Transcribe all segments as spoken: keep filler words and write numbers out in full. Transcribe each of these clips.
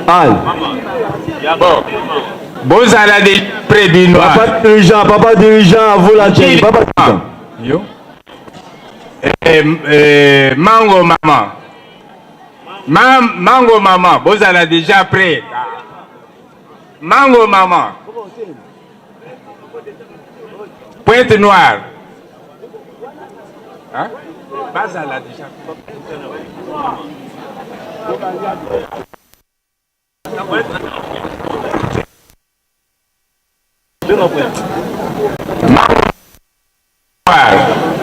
Aïe. Bon. Bozala déjà prêt bino. Papa dirigeant, papa dirigeant, à vous l'antenne. Papa dirigeant. Yo. Eh, eh, Mango Maman. Ma-, Mango Maman, bozala déjà prêt. Mango Maman. Pointe-Noire. Hein? Bazala déjà.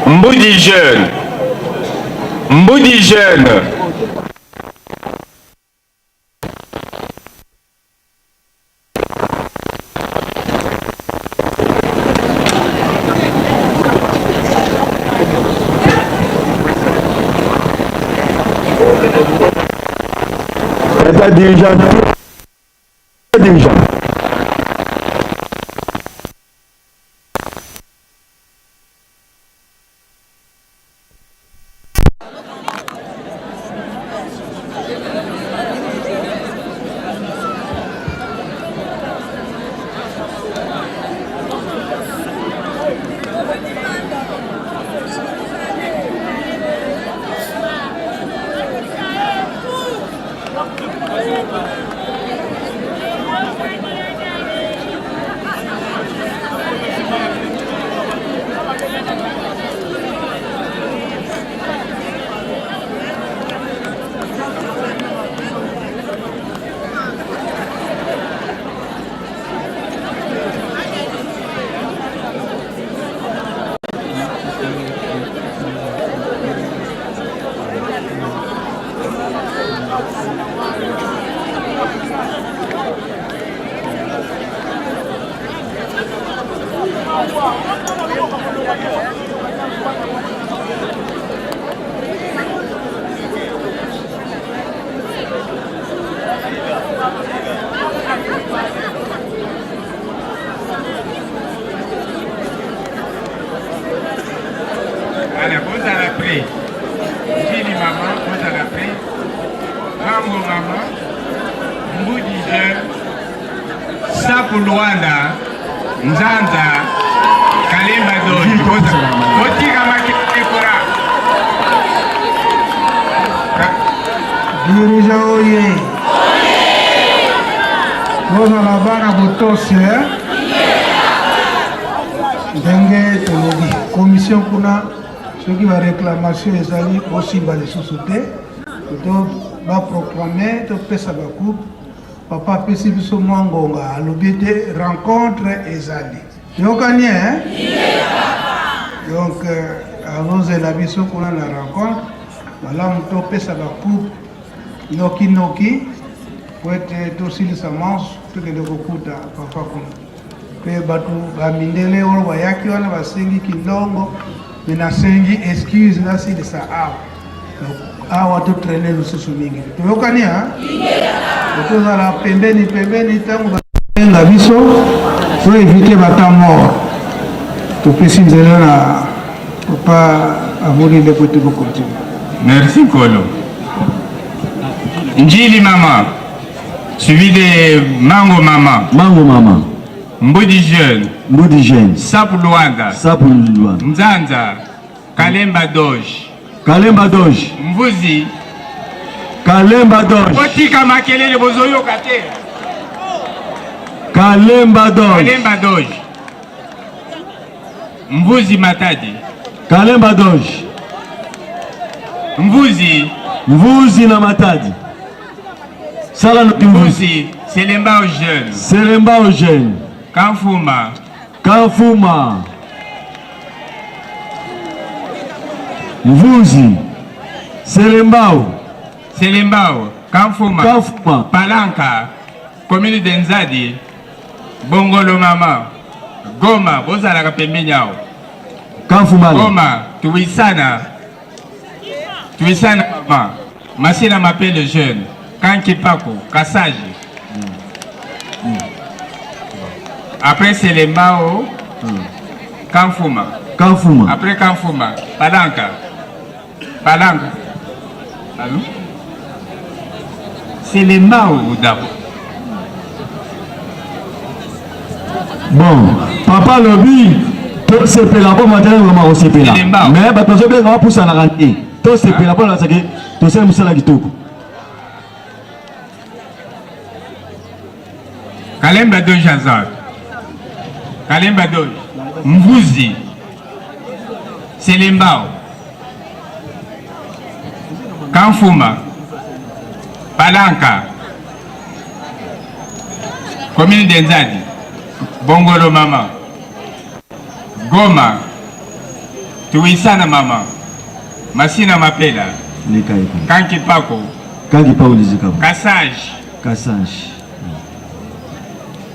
Mboudi Jeune. Mboudi Jeune. Tata dirigeant. Tata dirigeant. Allez, bozala prêt. Ndjili Mama, bozala prêt. Mango Mama, Mboudi Jeune, Sapu Luanda, Nzanza, Kalemba Dodge. Botika makelele kora. Dirigeant oye. Bozala bana botosi, eh? Ndenge tolobi. Commission kuna, soki ba réclamation ezali, bosimba lisusu te. To ba proclamer, topesa ba coupe. Papa apesi biso mwa ngonga, alobi ete rencontre ezali. Toyokani, eh? Donc, euh, azozela biso kuna na rencontre, malamu topesa ba coupe noki noki, po ete tosilisa manso, tokende kokuta papa kuna. Pe bato ba mindele oyo bayaki wana basengi kinlongo, mais nasengi excuse nasilisa awa. Donc, awa to traîner lisusu mingi. Toyokani, ha? Tozala pembeni, pembeni, ntango babenga biso, to éviter ba temps mort. Topesi nzela na papa Avulile po ete bo continuer. Merci, Nkolo. Ndjili Mama, suivi de Mango Mama. Mango Mama. Mboudi Jeune. Mboudi Jeune. Sapu Luanda. Sapu Luanda. Nzanza. Kalemba Dodge. Kalemba Dodge. Mvuzi. Kalemba Dodge. Botika makelele, bozoyoka te. Kalemba Dodge. Kalemba Dodge. Mvuzi Matadi. Kalemba Dodge. Mvuzi. Mvuzi na Matadi. Sala no kimvuzi. Mvuzi, Selembao Jeune. Selembao Jeune. Kamfuma. Kamfuma. Mvuzi. Selembao. Selembao. Kamfuma. Kamfuma. Palanca. Commune de Nzadi. Bongolo Mama. Goma. Bozalaka pembeni awa. Kamfuma. Goma. Tuwisana. Tuwisana Mama. Masina Mapele Jeune. Kanki Paku. Kasaji. Après Selembao. Kamfuma. Kamfuma. Après Kamfuma. Palanca. Palanca. Allô? Selembao d'abord. Bon, papa alobi, tosepela po, mama tala mama kosepela. Selembao. Mais bato bazobenga bapusanaka te. Tosepela po, lasaki, tosala mosala kitoko. Kalemba Doge Azar. Kalemba Doge. Mvuzi. Selembao. Kamfuma. Palanca. Commune de Nzadi. Bongolo mama. Goma. Tuwisana mama. Masina mapela. Leka eka. Kanki pako. Kanki pako lizika. Cassage. Cassage.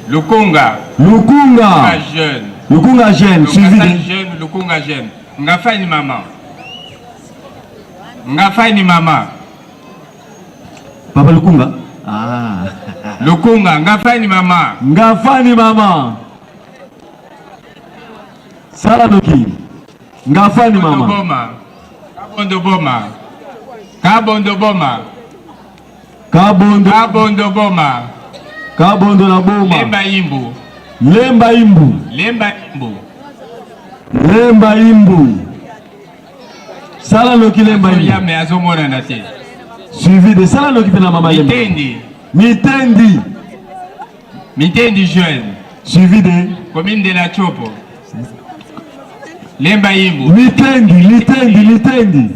Lukunga. Lukunga. Lukunga jeune. Lukunga jeune, donc, suivi de Cassage jeune, Lukunga jeune. Ngafani mama. Ngafani mama. Papa Lukunga. Ah. Lukunga, ngafani mama. Ngafani mama. Sala noki. Ngafani mama. Kabondo boma. Kabondo boma. Kabondo boma. Kabondo. Kabondo boma. Kabondo na boma. Lemba imbu. Lemba imbu. Lemba imbu. Lemba imbu. Sala noki Lemba imbu. Azoya mais azomonana te. Suivi de, sala noki pe na mama Lemba. Mitendi. Mitendi. Mitendi jeune. Suivi de. Commune de la Tshopo. Lemba imbu. Litendi, litendi, litendi.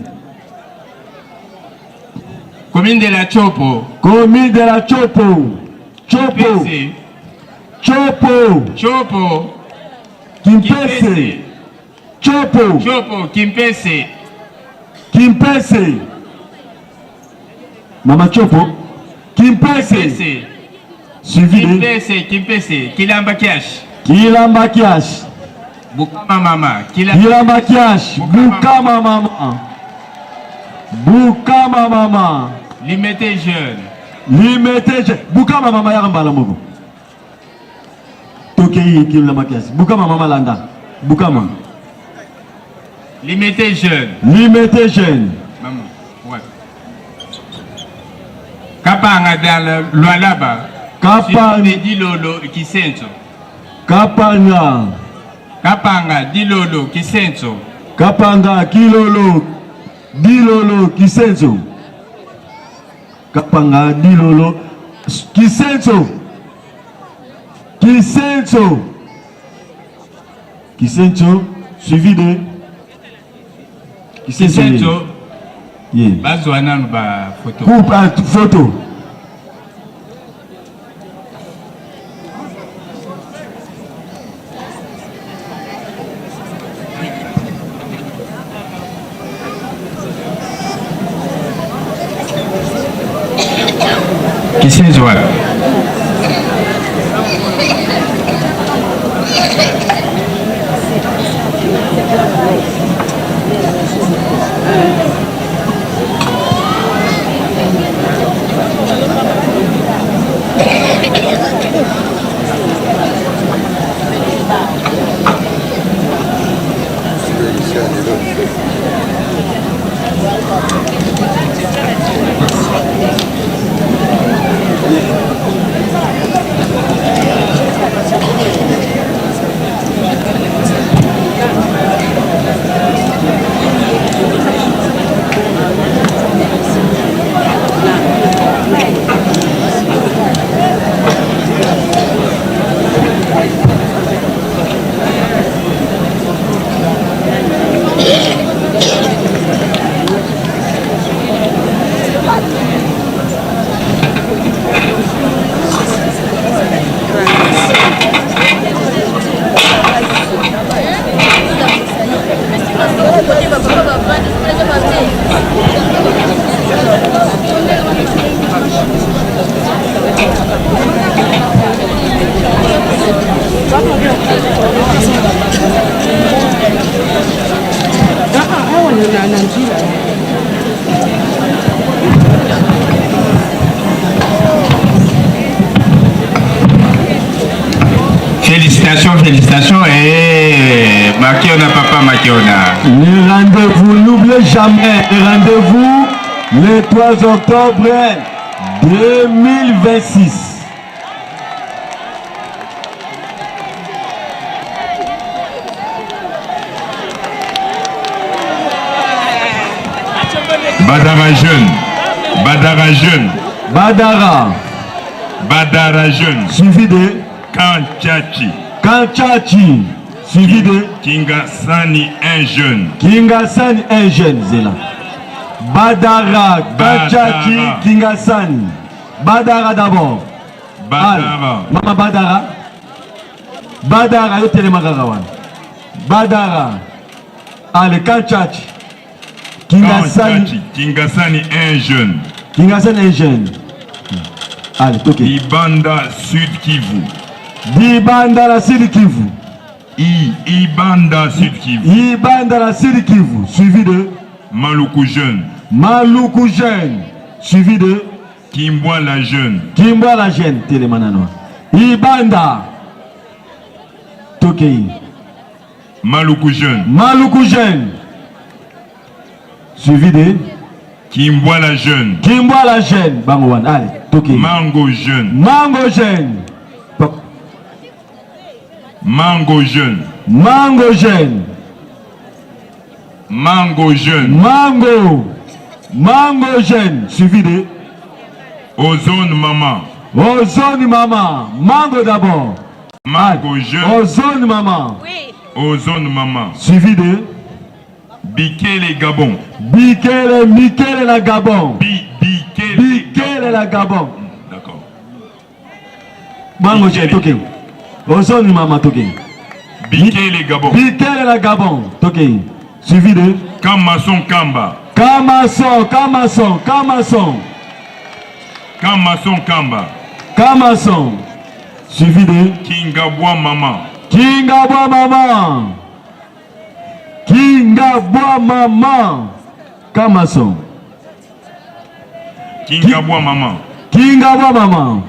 Commune de la Tshopo. Commune de la Tshopo. Tshopo. Kimpese. Tshopo. Tshopo. Kimpese. Kimpese. Tshopo. Tshopo, Kimpese. Kimpese. Mama Tshopo. Kimpese. Kimpese. Suivi de. Kimpese, Kimpese. Kilamba kiasi. Kilamba kiasi. Bukama mama. Kila- Kilamba kiasi. Bukama. Bukama mama. Bukama mama. Limete jeune. Limete jeune. Bukama mama, yaka mbala moko. Tokei kilamba kiasi. Bukama mama, landa. Bukama. Limete jeune. Limete jeune. Mama, ouais. Kapanga dia Lualaba. Kapanga. Suivi de Dilolo Kisenso. Kapanga. Kapanga Dilolo Kisenso. Kapanga Kilolo. Dilolo Kisenso. Kapanga Dilolo Kisenso. Kisenso. Kisenso, suivi de. Kisenso. Kisenso. Ye. Ye. Bazwa nanu ba photo. Coupe, ah, photo. Kisenso wa. Félicitations, félicitations, et Makiona, papa Makiona. Le rendez-vous, n'oubliez jamais, le rendez-vous le trois octobre. Deux mille vingt-six. Badara jeune. Badara jeune. Badara. Badara jeune. Suivi de. Kantiati. Kantiati. Suivi de. Kingasani un jeune. Kingasani un jeune, zela. Badara, Kantiati, Badara. Kingasani. Badara d'abord. Badara. Allez, mama Badara. Badara, yo telema kaka wana. Badara. Allez, Kantiati. Kingasani. Kantiati, Kingasani un jeune. Kingasani un jeune. Allez, toke. Ibanda Sud Kivu. Dibanda la Sud Kivu. I, Ibanda Sud Kivu. Ibanda la Sud Kivu. Suivi de. Maluku jeune. Maluku jeune. Suivi de. Kimbwala jeune. Kimbwala jeune. Telemana nwa. Ibanda. Toke. Maluku jeune. Maluku jeune. Suivi de. Kimbwala jeune. Kimbwala jeune. Bango wana. Allez, toke. Mango jeune. Mango jeune. Pa- Mango jeune. Mango jeune. Mango jeune. Mango. Mango jeune. Suivi de. Ozone maman. Ozone maman. Mango d'abord. Mango jeune. Ozone maman. Oui. Ozone maman. Suivi de. Bikele Gabon. Bikele, Bikele na Gabon. Bi-, Bikele. Bikele na Gabon. D'accord. Mango jeune, toke. Ozone maman, toke. Bikele Gabon. Bikele na Gabon, toke. Suivi de. Kamason Kamba. Kamason, Kamason, Kamason. Kamason Kamba. Kamason. Suivi de. Kingabwa maman. Kingabwa maman. Kingabwa maman. Kamason. Kingabwa maman. Kingabwa maman.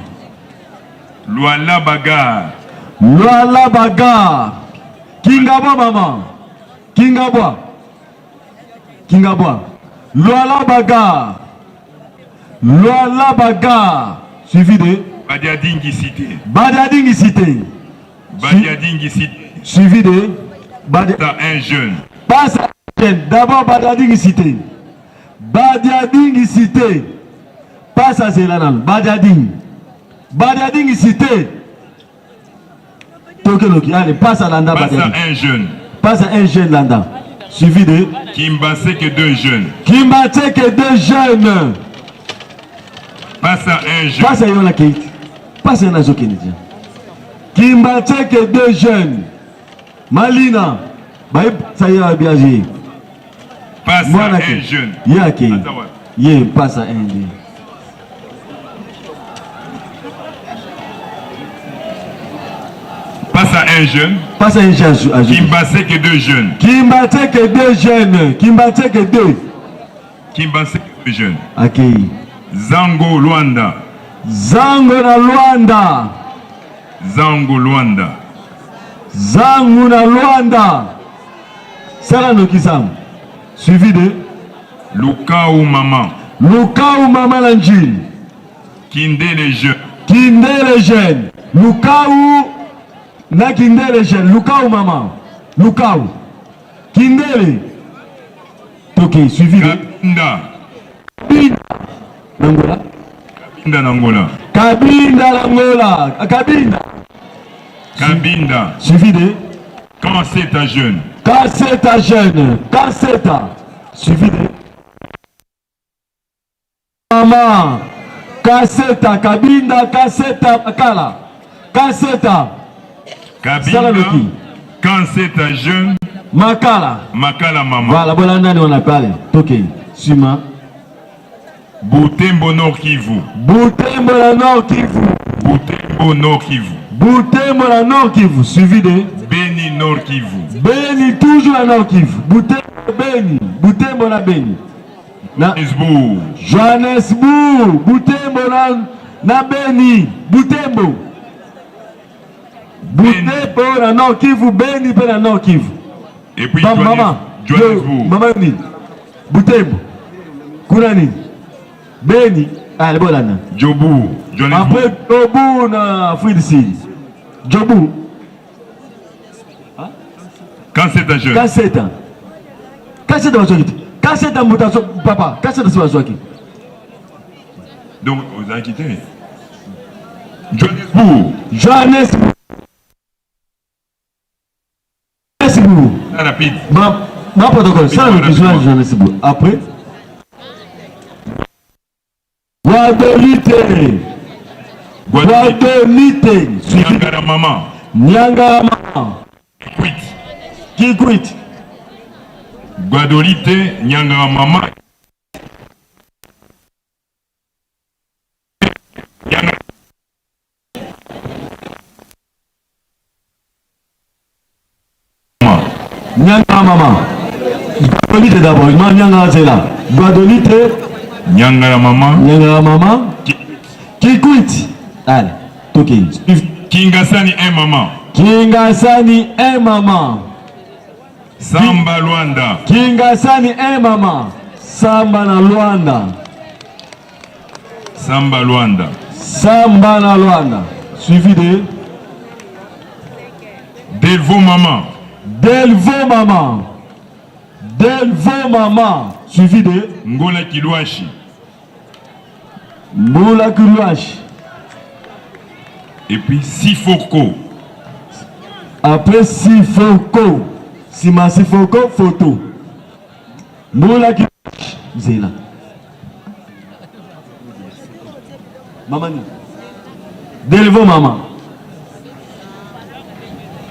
Lwala Baga. Lwala Baga. Kingabwa maman. Kingabwa. Kingabwa. Lwala Baga. Lwala Baga. Suivi de. Badiadingi cité. Badiadingi cité. Badiadingi cité. Suivi de. Badia- Pasa un jeune. Pasa un jeune. D'abord, Badiadingi cité. Badiadingi cité. Pasa zela nanu. Badiadingi. Badiadingi cité. Toke noki, allez, pasa landa. Pasa Badiadingi. Un jeune. Pasa un jeune landa. Suivi de. Kimbanseke deux jeunes. Kimbanseke deux jeunes. Pasa un jeune. Pasa yo na Kate. Pasa na zo kenidia. Kimbanseke deux jeunes. Malina. Bayi pasa yo biazi. Pasa un jeune. Mwana ke. Ye ake. Aza wapi? Ye, pasa un jeune. Pasa un jeune. Pasa un jeune azu-, azu-. Kimbanseke deux jeunes. Kimbanseke deux jeunes. Kimbanseke deux. Kimbanseke deux jeunes. Ake. Zango Luanda. Zango na Luanda. Zango Luanda. Zango na Luanda. Sala noki Zango. Suivi de. Lukau maman. Lukau maman na Njili. Kindele jeune. Kindele jeune. Lukau na Kindele jeune. Lukau maman. Lukau. Kindele. Toke, suivi de. Kabinda. Kabinda na Ngola. Kabinda na Ngola. Kabinda na Ngola. Kabinda. Kabinda. Suivi de. Kanseta jeune. Kanseta jeune. Kanseta. Suivi de. Maman. Kanseta, Kabinda, Kanseta, Makala. Kanseta. Kabinda, sala noki. Kanseta jeune. Makala. Makala maman. Voilà, bola nani wana pale. Toke. Sima. Butembo Nord Kivu. Butembo na Nord Kivu. Butembo Nord Kivu. Butembo na Nord Kivu. Suivi de. Beni Nord Kivu. Beni, toujours na Nord Kivu. Butembo, Beni. Butembo na Beni. Na Johannesburg. Johannesburg, Butembo na, na Beni, Butembo. Beni. Butembo na Nord Kivu, Beni pe na Nord Kivu. Et puis ba Johannes-, mama, Johannesburg. Yo, mama ni. Butembo. Kuna ni. Beni. Allez, bolanda. Jobourg, Johannesburg. Après, Jobourg na Afrique du Sud. Jobourg. Hein? Kanseta jeune. Kanseta. Kanseta bazwaki. Kanseta mbuta so, papa. Kanseta si bazwaki. Donc, ozalaki te. Johannesburg. Johannesburg. Johannesburg. Très rapide. Ma, ma protocole. Rapide, ça, le rapidement. Johannesburg. Après. Guadeloupe. Guadeloupe. Guadeloupe. Niangaramama. Niangaramama. Kikwit. Kikwit. Guadeloupe, Niangaramama. Nianga- Niangaramama. Guadeloupe d'abord. Ma Nianga zela. Guadeloupe. Niangaramama. Niangaramama. Ki- Kikwit. Allez, toke. Kingasani e mama. Kingasani e mama. Samba Luanda. Kingasani e mama. Samba na Luanda. Samba Luanda. Samba na Luanda. Suivi de Delvaux Mama. Delvaux Mama. Delvaux Mama. Suivi de Ngola Kilwashi. Ngola Kilwashi. Et puis Sifoko. Après Sifoko. Sima Sifoko, photo. Ngola Kilwashi. Zela. Mama ni. Delvaux Mama.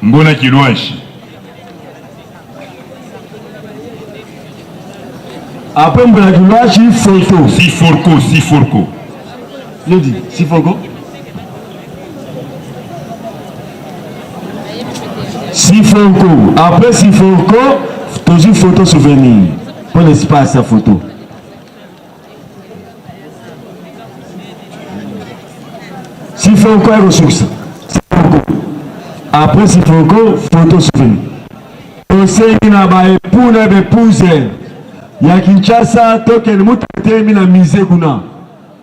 Ngola Kilwashi. Après Ngola Kilwashi, photo. Sifoko, Sifoko. Nodi, Sifoko. Sifoko. Après Sifoko, tozwi photo souvenir. Mpo na espace ya photo. Sifoko, eko sukisa. Sifoko. Après Sifoko, photo souvenir. Tosengi na ba époux na ba épouse ya Kinshasa, tokende, mutuka etelemi na musée kuna.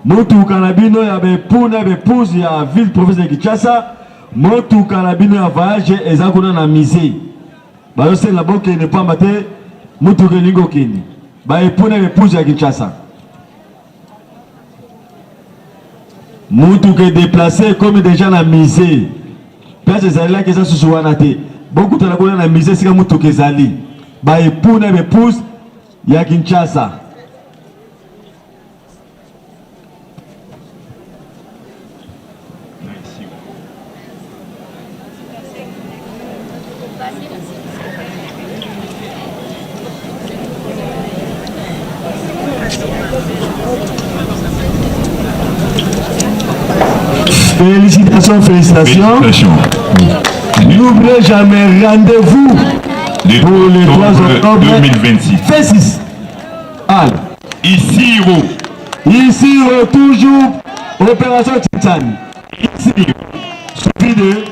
Mutuka na bino ya ba époux na ba épouse ya ville, province ya Kinshasa, mutuka na bino ya voyage eza kuna na musée. Bazosenga bokende pamba te mutuka elingi kokende. Ba époux na ba épouse ya Kinshasa. Mutuka e déplacer, ekomi déjà na musée. Place ezalelaki eza susu wana te. Bokutana kuna na musée esika mutuka ezali. Ba époux na ba épouse ya Kinshasa. Félicitations, félicitations. Félicitations. N'oubliez jamais, rendez-vous pour le trois octobre deux mille vingt-six. Vingt-six. Allez. Isiro. Isiro, toujours opération Titane. Isiro. Suivi de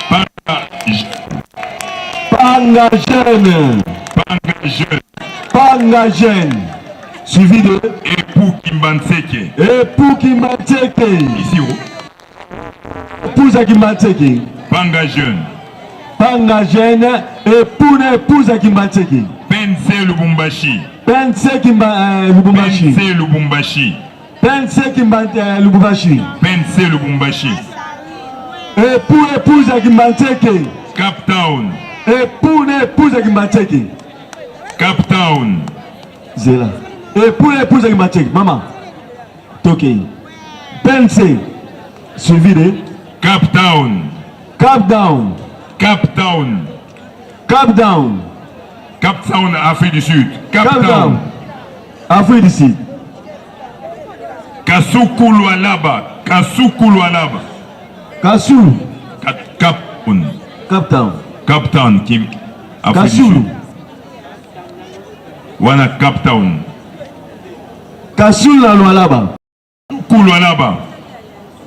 Panga Jeune. Panga Jeune. Panga Jeune. Panga Jeune. Suivi de Époux Kimbanseke. Époux Kimbanseke. Isiro. Épouse ya Kimbanseke. Panga Jeune. Panga Jeune, époux na épouse ya Kimbanseke. P N C Lubumbashi. P N C Kimba-, euh, Lubumbashi. P N C Lubumbashi. P N C Kimba-, euh, Lubumbashi. P N C Lubumbashi. Époux, épouse ya Kimbanseke. Cape Town. Époux na épouse ya Kimbanseke. Cape Town. Zela. Époux na épouse ya Kimbanseke. Mama. Toke. P N C. Suivi de Cape Town. Cape Town. Cape Town. Cape Town. Cape Town, Afrique du Sud. Cape Town. Cape Town. Afrique du Sud. Kasuku Lualaba. Kasuku Lualaba. Kasulu. Ka-, Cape Town. Cape Town. Cape Town, Kim-, Afrique du Sud. Kasulu. Wana Cape Town. Kasulu na Lualaba. Kasuku Lualaba.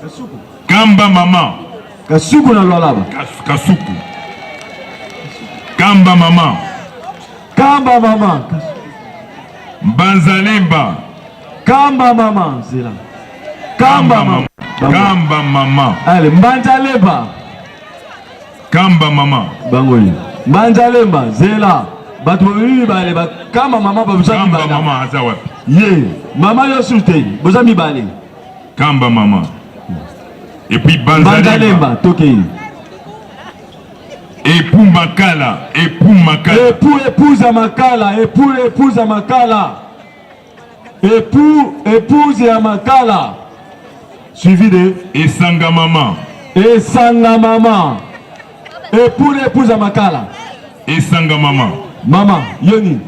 Kasuku. Kamba Mama. Kasuku na Lualaba. Kas-, Kasuku. Kamba Mama. Kamba Mama. Mbanza Lemba. Kamba Mama. Zela. Kamba mama. Kamba mama. Allez, Mbanza Lemba. Kamba mama. Bango ye. Mbanza Lemba, zela. Bato ba mibale, ba kamba mama, ba boza mibale. Kamba mama aza wapi? Ye, mama yo sûre te, boza mibale. Kamba mama. Et puis Mbanza Lemba. Mbanza Lemba, tokei. Époux Makala, époux Makala. Époux, épouse ya Makala, époux, épouse ya Makala. Époux, épouse ya Makala. Suivi de Esanga mama. Esanga mama. Époux, épouse ya Makala. Esanga mama. Mama, yo nini?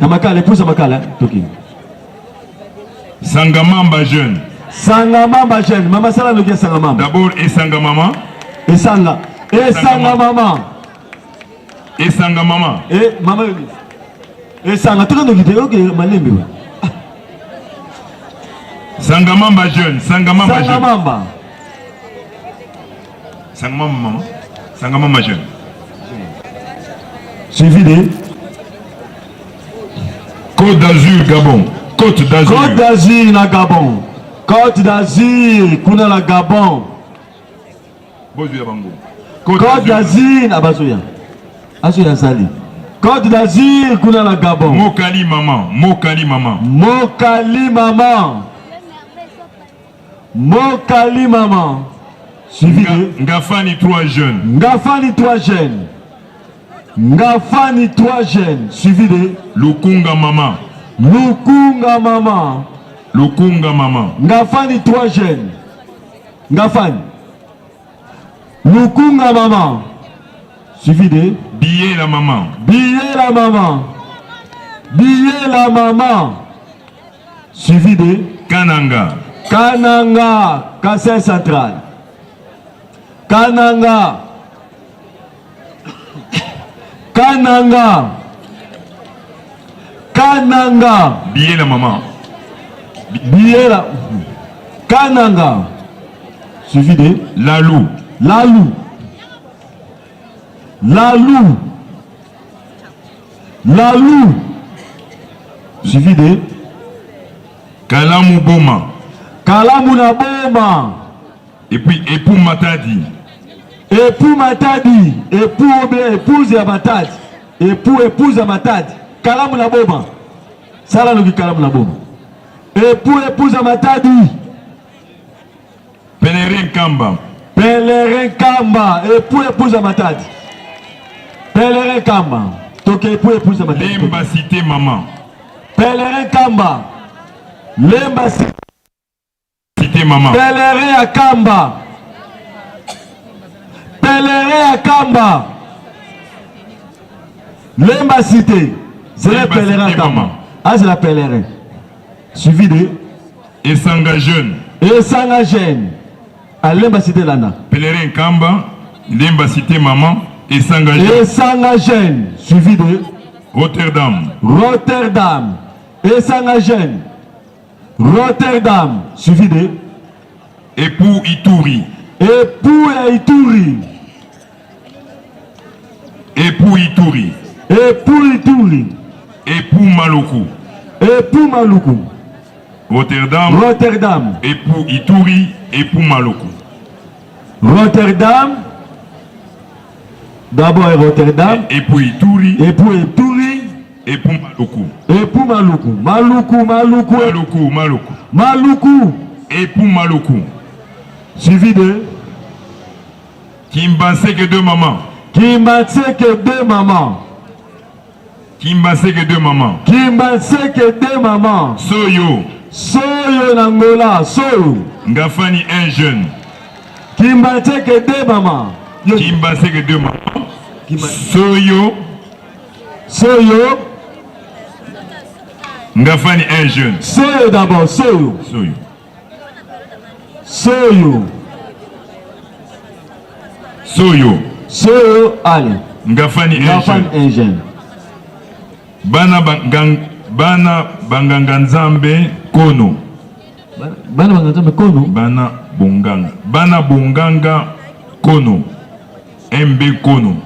Ya Makala, épouse ya Makala, tokei. Sanga Mamba jeune. Sanga Mamba jeune. Mama, sala noki ya Sanga Mamba. D'abord, Esanga mama. Esanga. Esanga mama. Esanga mama. Eh, mama yo nini? Esanga, toka noki te, ok, malembe wa. Sanga Mamba jeune, Sanga Mamba jeune. Sanga Mamba. Sanga Mamba mama. Sanga Mamba jeune. Suivi de Côte d'Azur, Gabon. Côte d'Azur. Côte d'Azur na Gabon. Côte d'Azur, kuna na Gabon. Bozwi ya bango. Côte d'Azur. Côte d'Azur, ah, bazoya. Azoya, azali. Côte d'Azur, kuna na Gabon. Mokali mama, Mokali mama. Mokali mama. Mokali mama. Suivi de Nga-, Ngafani trois jeunes. Ngafani trois jeunes. Ngafani trois jeunes. Suivi de Lukunga mama. Lukunga mama. Lukunga mama. Ngafani trois jeunes. Ngafani. Lukunga mama. Suivi de Biyela mama. Biyela mama. Biyela mama. Suivi de Kananga. Kananga, Kasaï Central. Kananga. Kananga. Kananga. Biyela mama. Biyela. Kananga. Suivi de Lalou. Lalou. Lalou. Lalou. Suivi de Kalamu boma. Kalamu na boma. Et puis, époux Matadi. Époux Matadi. Époux ou bien épouse ya Matadi. Époux, épouse ya Matadi. Kalamu na boma. Sala noki kalamu na boma. Époux, épouse ya Matadi. Pèlerin Kamba. Pèlerin Kamba. Époux, épouse ya Matadi. Pèlerin Kamba. Tokei époux, épouse ya Matadi. Lemba cité mama. Pèlerin Kamba. Lemba ci-, cité mama. Pèlerin ya Kamba. Pèlerin ya Kamba. Lemba cité. Zela pèlerin ya Kamba. Lemba cité mama. Ah, zela pèlerin. Suivi de Esanga jeune. Esanga jeune. Ah, Lemba cité landa. Pèlerin Kamba, Lemba cité mama, Esanga jeune. Esanga jeune. Suivi de Rotterdam. Rotterdam. Esanga jeune. Rotterdam, suivi de Époux Ituri. Époux ya Ituri. Époux Ituri. Époux Ituri. Époux Maluku. Époux Maluku. Rotterdam. Rotterdam. Époux Ituri, époux Maluku. Rotterdam. D'abord Rotterdam. É-, époux Ituri. Époux Ituri. Époux Maluku. Époux Maluku. Maluku, Maluku. Maluku, Maluku. Maluku. Époux Maluku. Suivi de Kimbanseke deux mamans. Kimbanseke deux mamans. Kimbanseke deux mamans. Kimbanseke deux mamans. Soyo. Soyo na Angola, Soyo. Ngafani un jeune. Kimbanseke deux mamans. Yo. Kimbanseke deux mamans. Kimba- Soyo. Soyo. Ngafani un jeune. Soyo d'abord, Soyo. Soyo. Soyo. Soyo. Soyo, allez. Ngafani un jeune. Ngafani un jeune. Bana ba ngan-, bana banganga Nzambe kono. Bana, bana banganga Nzambe kono. Bana bonganga. Bana bonganga kono. Embe kono.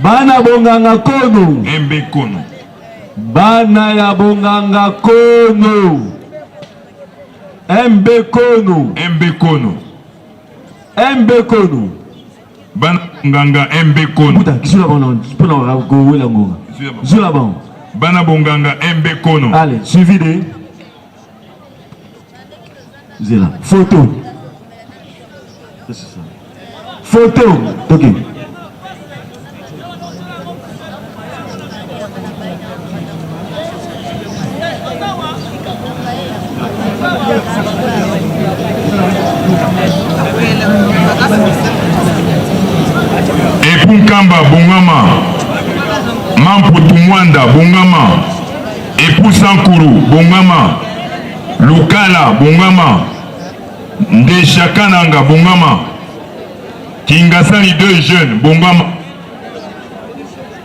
Bana bonganga kono. Embe kono. Bana ya bonganga kono. Mbekono. Mbekono. Mbekono. Bana bonganga Mbekono. Mbuta, kizula bango, mpo na kowela ngonga. Kizula bango. Kizula bango. Bana bonganga Mbekono. Allez, suivi de. Zela. Photo. Photo. Ok. Epu Nkamba, bongama. Mamputu Mwanda, bongama. Epu Sankuru, bongama. Lukala, bongama. Ndesha Kananga, bongama. Kingasani deux jeunes, bongama.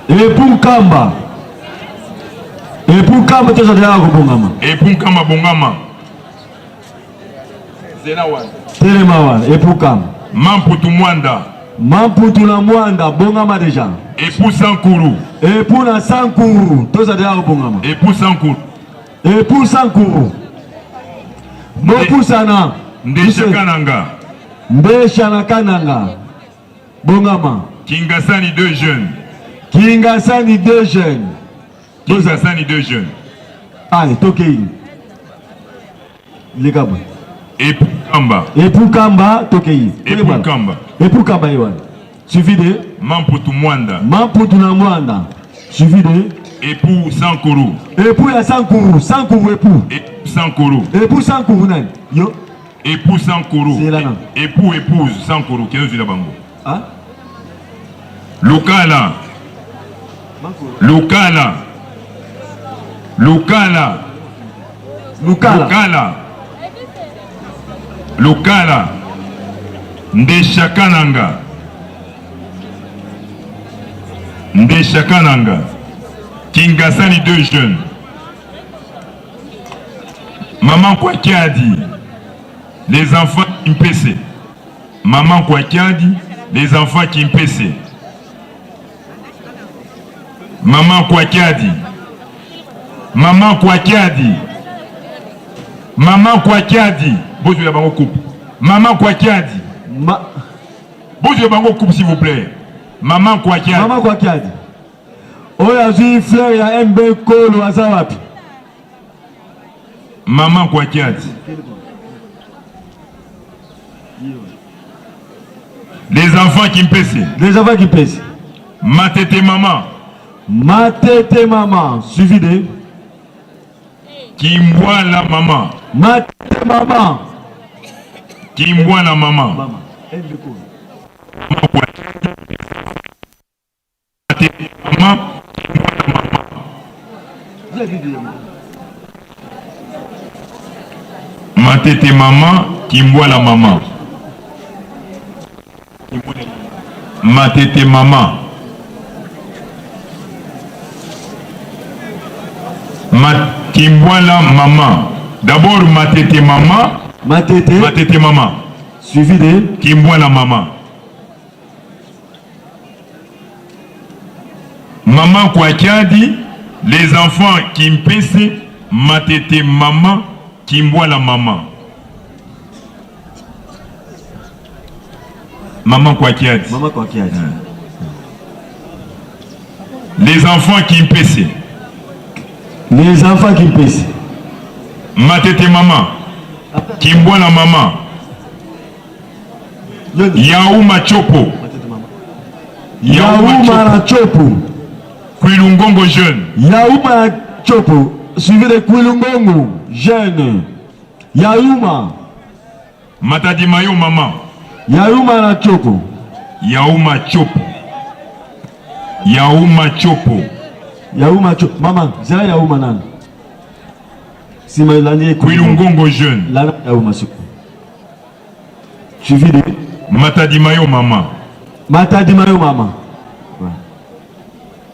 Epu Nkamba. Epu Nkamba, tozali awa, bongama. Epu Nkamba, bongama. Zela wana. Telema wana, Epu Nkamba. Mamputu Mwanda. Mamputu na Mwanda, bongama déjà. Epu Sankuru. Epu na Sankuru, tozali awa, bongama. Epu Sankuru. Epu Sankuru. Bopusana. Ndesha Kananga. Ndesha na Kananga. Bongama. Kingasani deux jeunes. Kingasani deux jeunes. Kingasani deux jeunes. Ayi, tokei. Likaba. Epu Nkamba. Epu Nkamba, tokei. Epu Nkamba. Epu Nkamba, ewa. Suivi de. Mamputu Mwanda. Mamputu na Mwanda. Suivi de. Epu Sankuru. Epu ya Sankuru. Sankuru epu. Epu Sankuru. Epu Sankuru nani? Yo. Epu Sankuru. Zela na. Epu, epu Sankuru. Keno zela bango. Ah? Lukala. Lukala. Lukala. Lukala. Lukala. Lukala. Ndesha Kananga. Ndesha Kananga. Kingasani deux jeunes. Mama Nkwa Kiadi. Les enfants Kimpese. Mama Nkwa Kiadi, les enfants Kimpese. Mama Nkwa Kiadi. Mama Nkwa Kiadi. Mama Nkwa Kiadi. Bozwela bango coupe. Mama Nkwa Kiadi. Ma- Bozwela bango coupe, s'il vous plaît. Mama Nkwa Kiadi. Mama Nkwa Kiadi. Oyo azwi fleur ya Mbekono aza wapi? Mama Nkwa Kiadi. Les enfants Kimpese. Les enfants Kimpese. Matete mama. Matete mama. Suivi de. Kimbwala mama. Matete mama. Kimbwala mama. Mama. Mama Nkwa Kiadi. Matete mama, Kimbwala mama. Matete mama, Kimbwala mama. Matete mama. Ma-, Kimbwala mama. D'abord, Matete mama. Matete. Matete mama. Suivi de. Kimbwala mama. Mama Nkwa Kiadi, les enfants Kimpese, Matete mama, Kimbwala mama. Mama Nkwa Kiadi. Mama Nkwa Kiadi. Hein. Les enfants Kimpese. Les enfants Kimpese. Matete mama. Kimbwala mama. Yauma Tiopo. Yauma na Tiopo. Kwilu Ngongo jeune. Yauma na Tiopo. Suivi de Kwilu Ngongo jeune. Yauma. Matadi mayo mama. Yauma na Tiopo. Yauma Tiopo. Yauma Tiopo. Yauma Tiopo. Mama, zela Yauma nani? Sima lani Kwilu Ngongo jeune. Lana Yauma Tiopo. Suivi de. Matadi mayo mama. Matadi mayo mama. Voilà.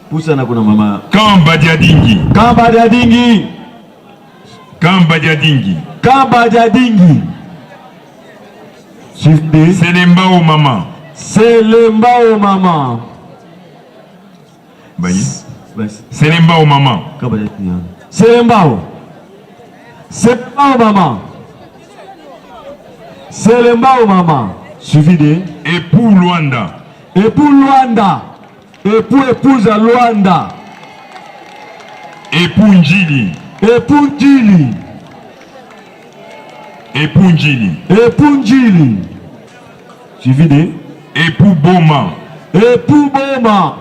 Pusana kuna mama. Kamba Diadingi. Kamba Diadingi. Kamba Diadingi. Kamba Diadingi. Suivi de. Selembao mama. Selembao mama. Bayi. Basi. Selembao mama. Kamba Diadingi. Selembao. Selembao mama. Selembao mama. Suivi de. Epu Luanda. Epu Luanda. Epu, epu za Luanda. Epu Ndjili. Epu Ndjili. Epu Ndjili. Epu Ndjili. Suivi de. Epu Boma. Epu Boma.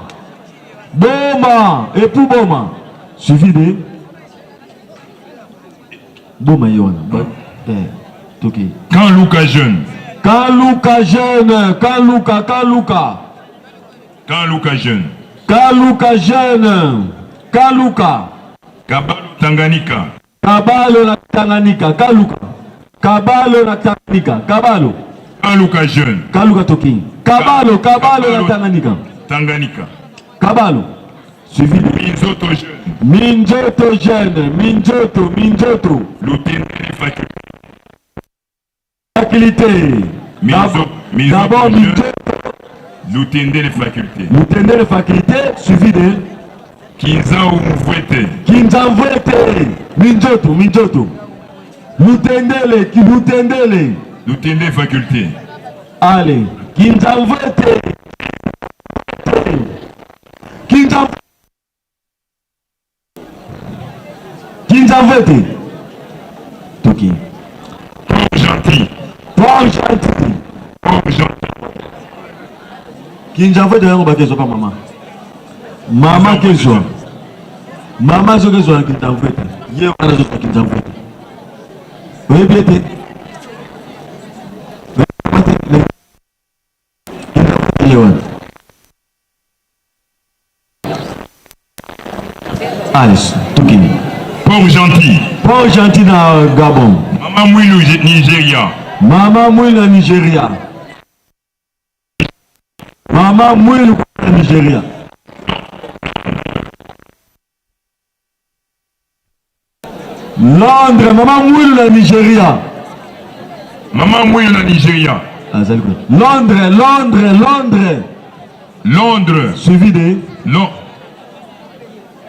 Boma. Epu Boma. Suivi de. Boma yona. Ba, eh, toki. Kan Luka Jeune. Kan Luka Jeune. Kan Luka, Kan Luka. Kan Luka Jeune. Kan Luka Jeune. Kan Luka. Kabalo Tanganyika. Kabalo na Tanganyika. Kan Luka. Kabalo na Tanganyika. Kabalo. Kan Luka Jeune. Kan Luka toki. Kabalo, Kabalo na Tanganyika. Tanganyika. Kabalo. Suivi de. Minzoto Jeune. Minzoto Jeune. Minzoto, Minzoto. Lutendele Faculté. Faculté. Minzo-, d'ab-, Minzoto d'abord, Jeune. Minzoto. Lutendele Faculté. Lutendele Faculté, suivi de. Kinza Mvwete. Kinza Mvwete. Minzoto, Minzoto. Lutendele, ki-, Lutendele. Lutendele Faculté. Allez. Kinza Mvwete. Kinza Mvwete. Kinza Mvwete. Toki. Port-Gentil. Port-Gentil. Port-Gentil. Kinza Mvwete yango ba ke zwa pa mama. Mama ke zwa. Mama zo ke zwa Kinza Mvwete. Ye wana zo Kinza Mvwete. Oyebi ye te. Oyebi ye te. Alice, toki. Port-Gentil. Port-Gentil na Gabon. Mama Mwilu, Nigeria. Mama Mwilu na Nigeria. Mama Mwilu na Nigeria. Londres, Mama Mwilu na Nigeria. Mama Mwilu na Nigeria. Ah, azali kuna. Londres, Londres, Londres. Londres. Suivi de. Lo-,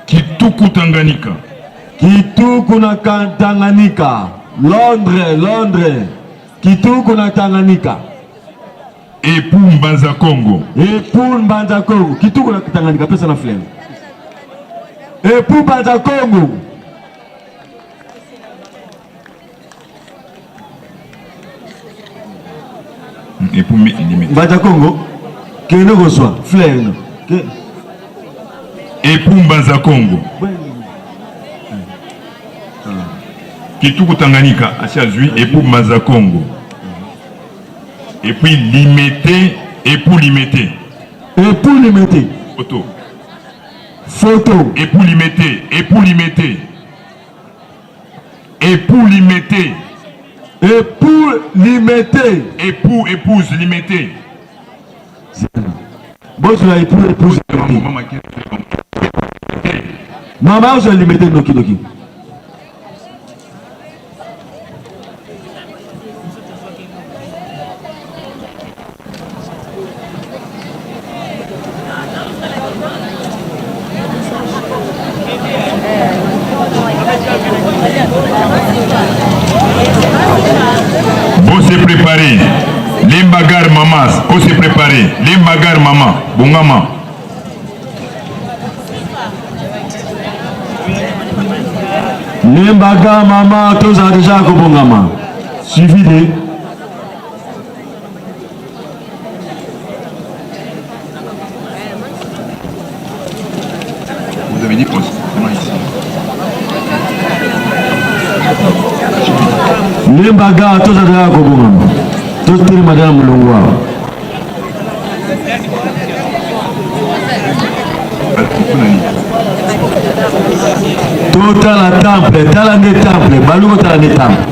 Kituku Tanganyika. Kituku na ka-, Tanganyika. Londres, Londres. Kituku na Tanganyika. Epu Mbanza Kongo. Epu Mbanza Kongo. Kituku na Tanganyika, pesa na fleur. Epu Mbanza Kongo. Epu mi-, ni mi- Mbanza Kongo. Keno ko zwa fleur eno. Ke- Epu Mbanza Kongo. Kituku Tanganyika, asi azwi, Epu Mbanza Kongo. Et puis Limete, Epu Limete. Epu Limete. Photo. Photo. Epu Limete, Epu Limete. Epu Limete. Epu Limete. Epu, épouse Limete. Bozwa epu, épouse Limete. Mama, bozwa Limete noki noki. Bo se préparer. Lemba gare mama, bo se préparer. Lemba gare mama, bongama. Lemba gare mama, tozala déjà kobongama. Suivi de. Vous avez dit quoi ? Comment ici ? Lemba gare, tozala déjà kobongama. Totelema déjà na molongo awa. Totala temple, tala nde temple, baluko tala nde temple.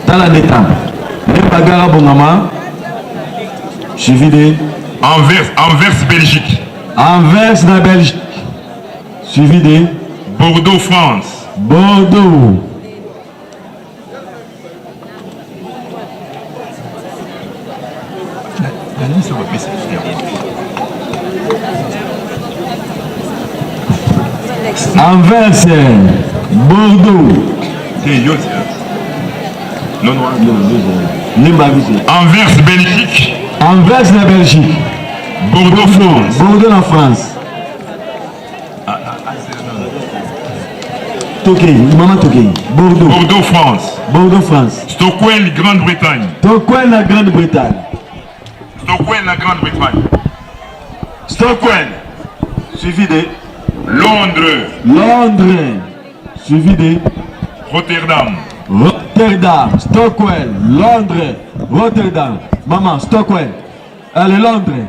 Tala nde temple. Lemba gare bongama. Suivi de. Anvers, Anvers, Belgique. Anvers na Belgique. Suivi de. Bordeaux, France. Bordeaux. Anvers, Bordeaux. Anvers, Belgique. Anvers na Belgique. Bordeaux, France. Bordeaux na France. Tokei, mama tokei. Bordeaux. Bordeaux, France. Bordeaux, France. Stockwell, Grande-Bretagne. Stockwell na Grande-Bretagne. Stockwell na Grande-Bretagne. Stockwell. Suivi de Londres. Londres. Suivi de Rotterdam. Rotterdam. Stockwell, Londres, Rotterdam. Mama, Stockwell. Allez, Londres.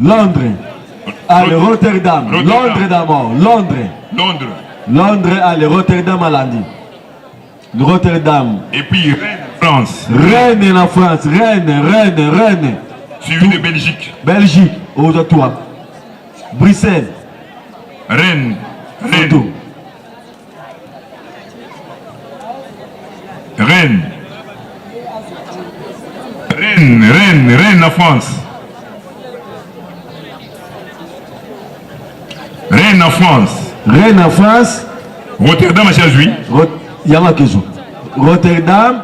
Londres. Allez, Rot-, Rotterdam. Rotterdam. Londres d'abord. Londres. Londres. Londres, allez, Rotterdam, alandi. Rotterdam. Et puis Rennes, France. Rennes na France. Rennes, Rennes, Rennes. Suivi de Belgique. Belgique, au toi. Bruxelles. Rennes. Rennes. Photo. Rennes. Rennes, Rennes, Rennes, la France. Rennes, la France. Rennes, la France. Rotterdam, a Chazui. Rot-, ya makezo. Rotterdam,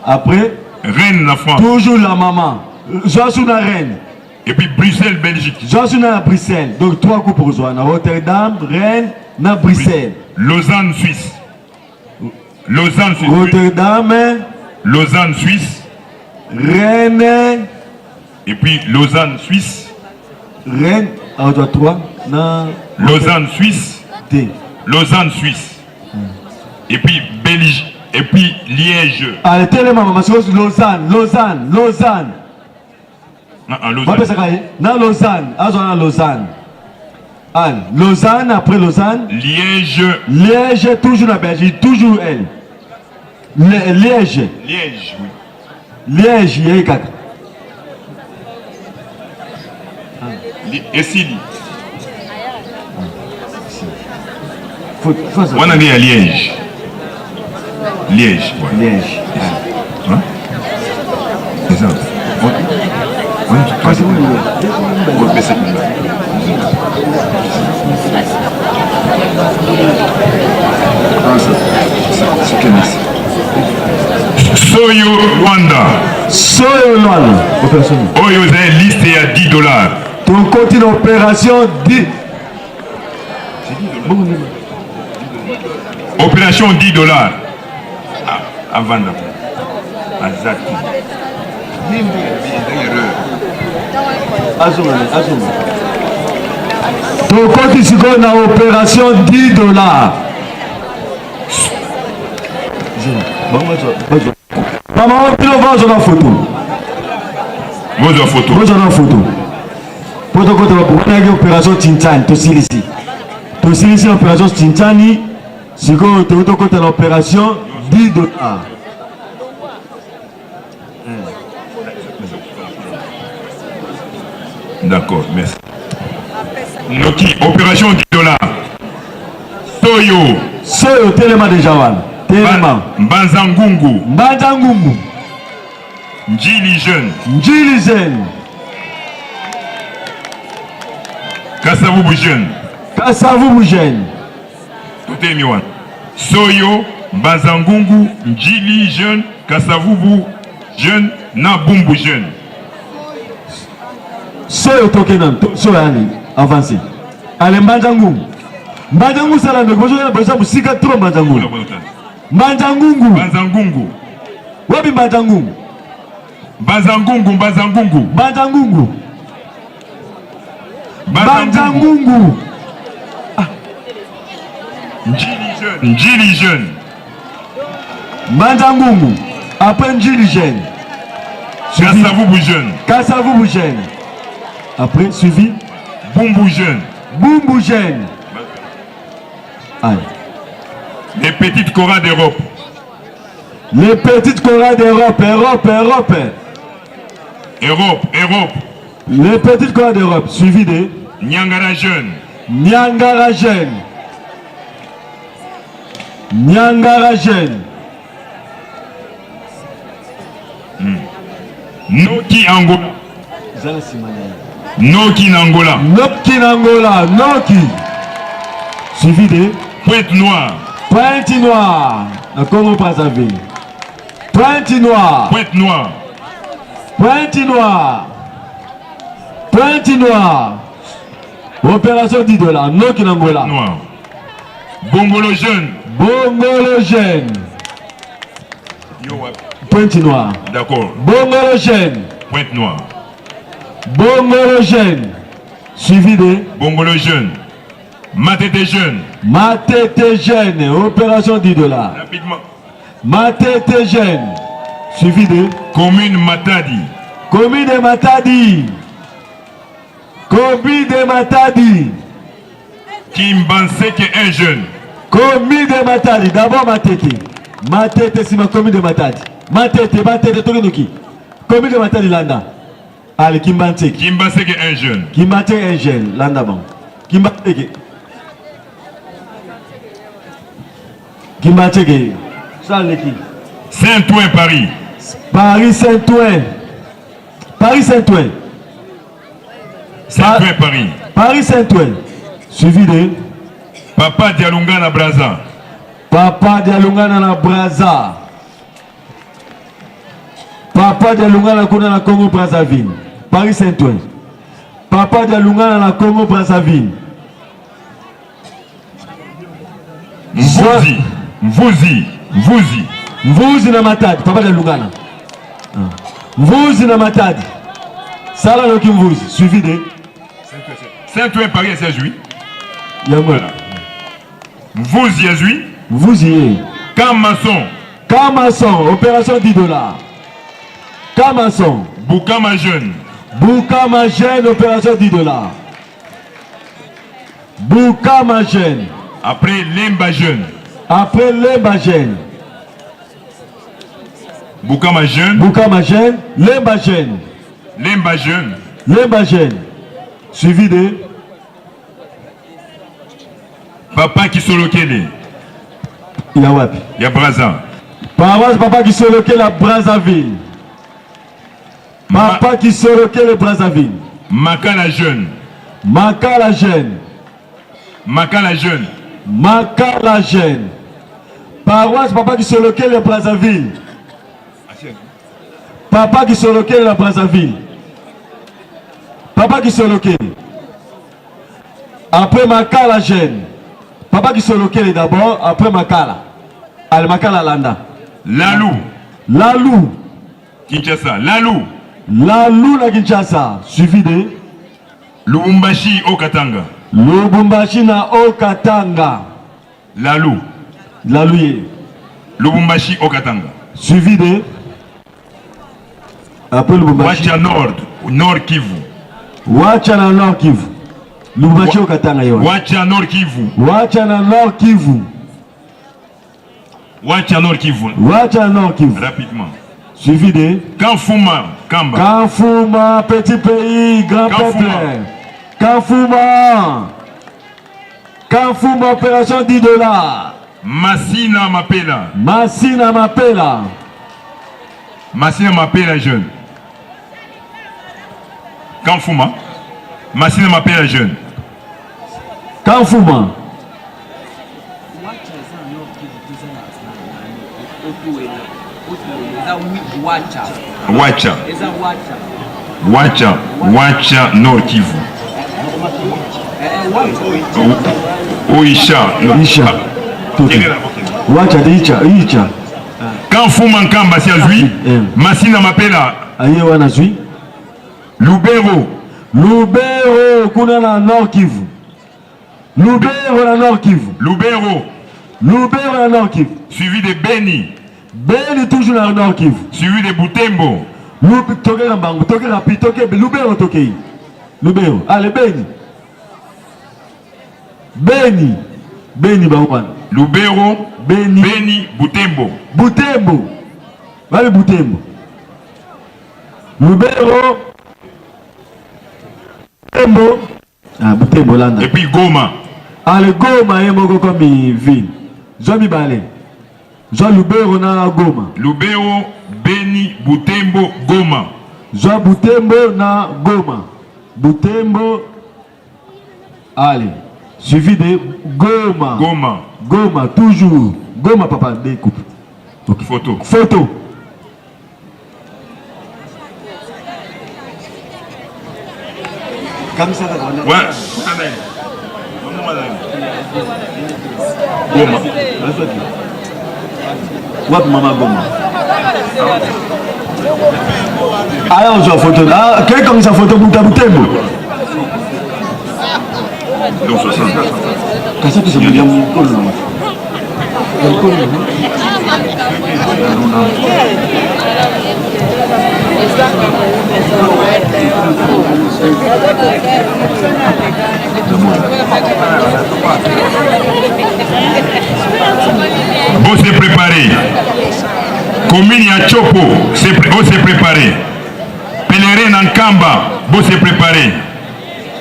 après. Rennes, la France. Toujours la maman. Zwa suna Rennes. Et puis Bruxelles, Belgique. Zwa suna Bruxelles. Donc trois coups pour zwa. Na Rotterdam, Rennes, na Bruxelles. Lausanne, Suisse. Lausanne, Suisse. Rotterdam. Lausanne, Suisse. Rennes. Et puis Lausanne, Suisse. Rennes, a zwa trois. Na Lausanne, Suisse. Deux. Lausanne, Suisse. Hmm. Et puis Belgique. Et puis Liège. Allez, telema mama, Lausanne, Lausanne, Lausanne. Ah, ah, Lausanne. Mapesa kaye, na Lausanne, a zwa na Lausanne. Anne, Lausanne, après Lausanne. Liège. Liège, toujours la Belgique, toujours elle. Lé-, Liège. Liège, oui. Liège, ya kaka. Li-, esili. Faut, faut ça. Wana ni ya Liège. Liège, ouais. Liège. Hein? C'est ça. On, on, on peut se... Ah, ça, ça, c'est quel ici? Soyo Luanda. Soyo Luanda. Opération. Oyo ezali liste ya dix dollars. Tokoti na opération dix. Opération dix dollars. Ah, avanda. Azati. Azonga, azonga. Tokoti sikoyo na opération dix dollars. Bon, bon, bon. Mama, bino bozwa na photo. Bozwa photo. Bozwa na photo. Po tokota na, wana ya opération Tintan, tosilisi. Tosilisi opération Tintan, sikoyo tokota na opération dix dollars. D'accord, merci. Noki, opération dix dollars. Soyo. Soyo, telema déjà wana. Telema. Mba-, Mbanza Ngungu. Mbanza Ngungu. Ndjili Jeune. Ndjili Jeune. Kasa-Vubu Jeune. Kasa-Vubu Jeune. Totelemi wana. Soyo, Mbanza Ngungu, Ndjili Jeune, Kasa-Vubu Jeune, na Bumbu Jeune. Soyo tokena, to-, soyo, allez, avancez. Allez, Mbanza Ngungu. Mbanza Ngungu sala ndoki, bozo ya, bozo mosika trop Mbanza Ngungu. Mbanza Ngungu. Mbanza Ngungu. Wapi Mbanza Ngungu? Mbanza Ngungu, Mbanza Ngungu. Mbanza Ngungu. Mbanza Ngungu. Mbanza Ngungu. Ah. Ndjili Jeune. Ndjili Jeune. Mbanza Ngungu. Après Ndjili Jeune. Suivi. Kasa-Vubu Jeune. Kasa-Vubu Jeune. Après, suivi. Bumbu Jeune. Bumbu Jeune. Aïe. Les petites chorales d'Europe. Les petites chorales d'Europe, Europe, Europe. Europe, Europe. Les petites chorales d'Europe, suivi de Niangara Jeune. Niangara Jeune. Niangara Jeune. Hmm. Noki Angola. Zala simana. Noki na Angola. Noki na Angola, noki. Suivi de Pointe-Noire. Pointe-Noire, na Congo Brazzaville. Pointe-Noire. Pointe-Noire. Pointe-Noire. Pointe-Noire. Opération dix dollars. Noki na ngola. Noire. Bongolo jaune. Bongolo jaune. Yo wapi? Pointe-Noire. D'accord. Bongolo jaune. Pointe-Noire. Bongolo jaune. Suivi de? Bongolo jaune. Matete jaune. Matete jaune. Opération dix dollars. Rapidement. Matete jaune. Suivi de? Commune Matadi. Commune de Matadi. Commune de Matadi. Kimbanseke un jaune. Commune de Matadi. D'abord Matete. Matete, nsima commune de Matadi. Matete, Matete, toki noki. Commune de Matadi, landa. Allez, Kimbanseke. Kimbanseke un jaune. Kimbanseke un jaune, landa bango. Kimbanseke. Kimbanseke. Sa leki. Saint-Ouen, Paris. Paris Saint-Ouen. Paris Saint-Ouen. Saint-Ouen, Paris. Paris Saint-Ouen. Suivi de? Papa Dialungana, Brazza. Papa Dialungana na Brazza. Papa Dialungana kuna na Congo Brazzaville. Paris Saint-Ouen. Papa Dialungana na Congo Brazzaville. Mvuzi, mvuzi, mvuzi. Mvuzi na Matadi, Papa Dialungana. Ah. Mvuzi na Matadi. Sala noki mvuzi, suivi de? Saint-Ouen, Paris, esi azwi. Yango. Voilà. Mvuzi azwi. Mvuzi ye. Camp Maçon. Camp Maçon, opération dix dollars. Camp Maçon. Bukama jaune. Bukama jaune, opération dix dollars. Bukama jaune. Après, Lemba jaune. Après, Lemba jaune. Bukama jaune. Bukama jaune, Lemba jaune. Lemba jaune. Lemba jaune. Suivi de? Papa Kisolokele. Ya wapi? Ya Brazza. Paroisse Papa Kisolokele ya Brazzaville. Ma- Papa Kisolokele Brazzaville. Makala jaune. Makala jaune. Makala jaune. Makala jaune. Paroisse Papa Kisolokele Brazzaville. Papa Kisolokele na Brazzaville. Papa Kisolokele. Après Makala jaune. Papa Kisolokele d'abord, après Makala. Allez, Makala landa. Lalu. Lalu. Kinshasa. Lalu. Lalu na Kinshasa. Suivi de? Lubumbashi Haut-Katanga. Lubumbashi na Haut-Katanga. Lalu. Lalu ye. Lubumbashi Haut-Katanga. Suivi de? Après Lubumbashi. Watcha Nord, Nord-Kivu. Watcha na Nord-Kivu. Lubumbashi Haut-Katanga ye. Watcha Nord-Kivu. Watcha na Nord-Kivu. Watcha Nord-Kivu. Watcha Nord-Kivu. Rapidement. Suivi de? Camp Fouma, Nkamba. Camp Fouma, petit pays, grand peuple. Camp Fouma. Camp Fouma. Camp Fouma, opération dix dollars. Masina Mapela. Masina Mapela. Masina Mapela jaune. Camp Fouma. Masina Mapela jaune. Camp Fouma. Watcha. Watcha. Watcha. Watcha Nord-Kivu. O-, Oicha. Oicha. Watcha de Oicha. Oicha. Camp Fouma, Nkamba si azwi. Eh. Masina Mapela. Aye wana azwi. Lubero. Lubero, kuna na Nord-Kivu. Lubero na Nord-Kivu. Lubero. Lubero na Nord-Kivu. Suivi de Beni. Beni, toujours na Nord-Kivu. Suivi de Butembo. Lub-, toke na mbangu, toke rapide, toke Be-, Lubero, toke. Lubero. Allez, Beni. Beni. Beni, ba wana. Lubero. Beni. Beni, Butembo. Butembo. Bale Butembo. Lubero. Butembo. Ah, Butembo landa. Et puis Goma. Allez, Goma, ye moko comme ville. Zwa mibale. Zwa Lubero na Goma. Lubero, Beni, Butembo, Goma. Zwa Butembo na Goma. Butembo. Allez. Suivi de Goma. Goma. Goma, toujours. Goma, papa, découpe. Ok. Photo. Photo. Wa-, Goma. Wapi mama Goma? Aya ozwa foto. Ah, keka kangisa foto buta butembo. Donc soixante-quatre. Kasi tu semuanya mukolo. Bo se préparer. Commune ya Tshopo, se pré-, bo se préparer. Pèlerin na Nkamba, bo se préparer.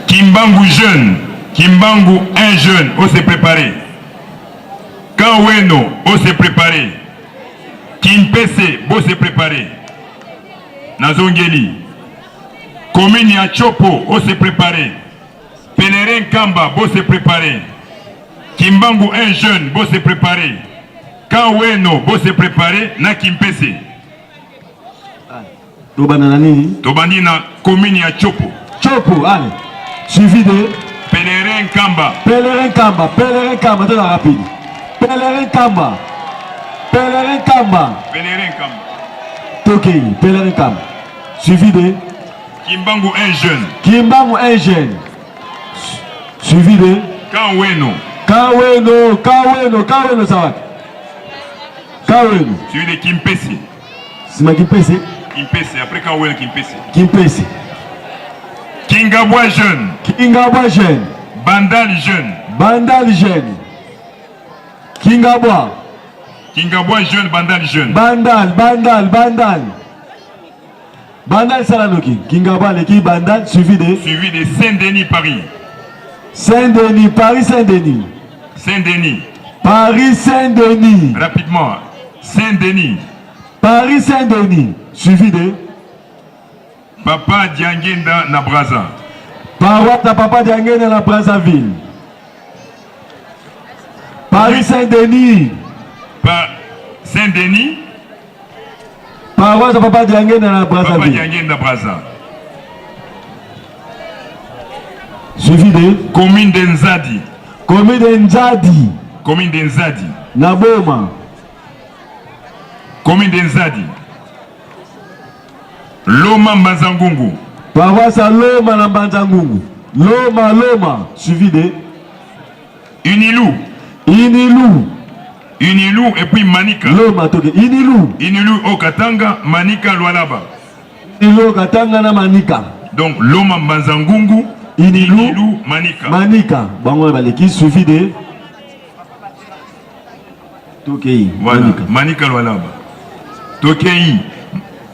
Kimbangu jeune, Kimbangu un jeune, bo se préparer. Camp Oueno, bo se préparer. Kimpese, bo se préparer. Nazongeli. Commune ya Tshopo, bo se préparer. Pèlerin Nkamba, bo se préparer. Kimbangu un jeune, bo se préparer. Camp Oueno, bo se préparer. Na Kimpese. Tobanda na nini? Tobandi na commune ya Tshopo. Tshopo, allez. Suivi de? Pèlerin Nkamba. Pèlerin Nkamba, Pèlerin Nkamba, tala rapide. Pèlerin Nkamba. Pèlerin Nkamba. Pèlerin Nkamba. Tokei, Pèlerin Nkamba. Suivi de? Kimbangu un jeune. Kimbangu un jeune. Su-, suivi de? Camp Oueno. Camp Oueno, Camp Oueno, Camp Oueno, sa wapi? Camp Oueno. Suivi de Kimpese. Sima Kimpese? Kimpese, après Camp Oueno, Kimpese. Kimpese. Kingabwa jeune. Kingabwa jeune. Bandal jeune. Bandal jeune. Kingabwa. Kingabwa jeune, Bandal jeune. Bandal, Bandal, Bandal. Bandal sala no ki. Kingabwa leki Bandal, suivi de? Suivi de Saint-Denis, Paris. Saint-Denis, Paris Saint-Denis. Saint-Denis. Paris Saint-Denis. Rapidement. Saint-Denis. Paris Saint-Denis, suivi de? Papa Diangienda na Brazza. Paroisse ya Papa Diangienda na Brazzaville. Paris Saint-Denis. Pa-, Saint-Denis. Paroisse ya Papa Diangienda na Brazzaville. Papa Diangienda Brazza. Suivi de? Commune de Nzadi. Commune de Nzadi. Commune de Nzadi. Na Boma. Commune de Nzadi. Loma Mbanza-Ngungu. Paroisse ya Loma na Mbanza-Ngungu. Loma, Loma. Suivi de? Unilu. Unilu. Unilu et puis Manica. Loma, tokei. Unilu. Unilu Haut-Katanga, Manica Lualaba. Unilu Haut-Katanga na Manica. Donc, Loma Mbanza-Ngungu, Unilu, Unilu, Manica. Manica. Bango baleki, suivi de? Tokei. Voilà. Manica. Manica Lualaba. Tokei.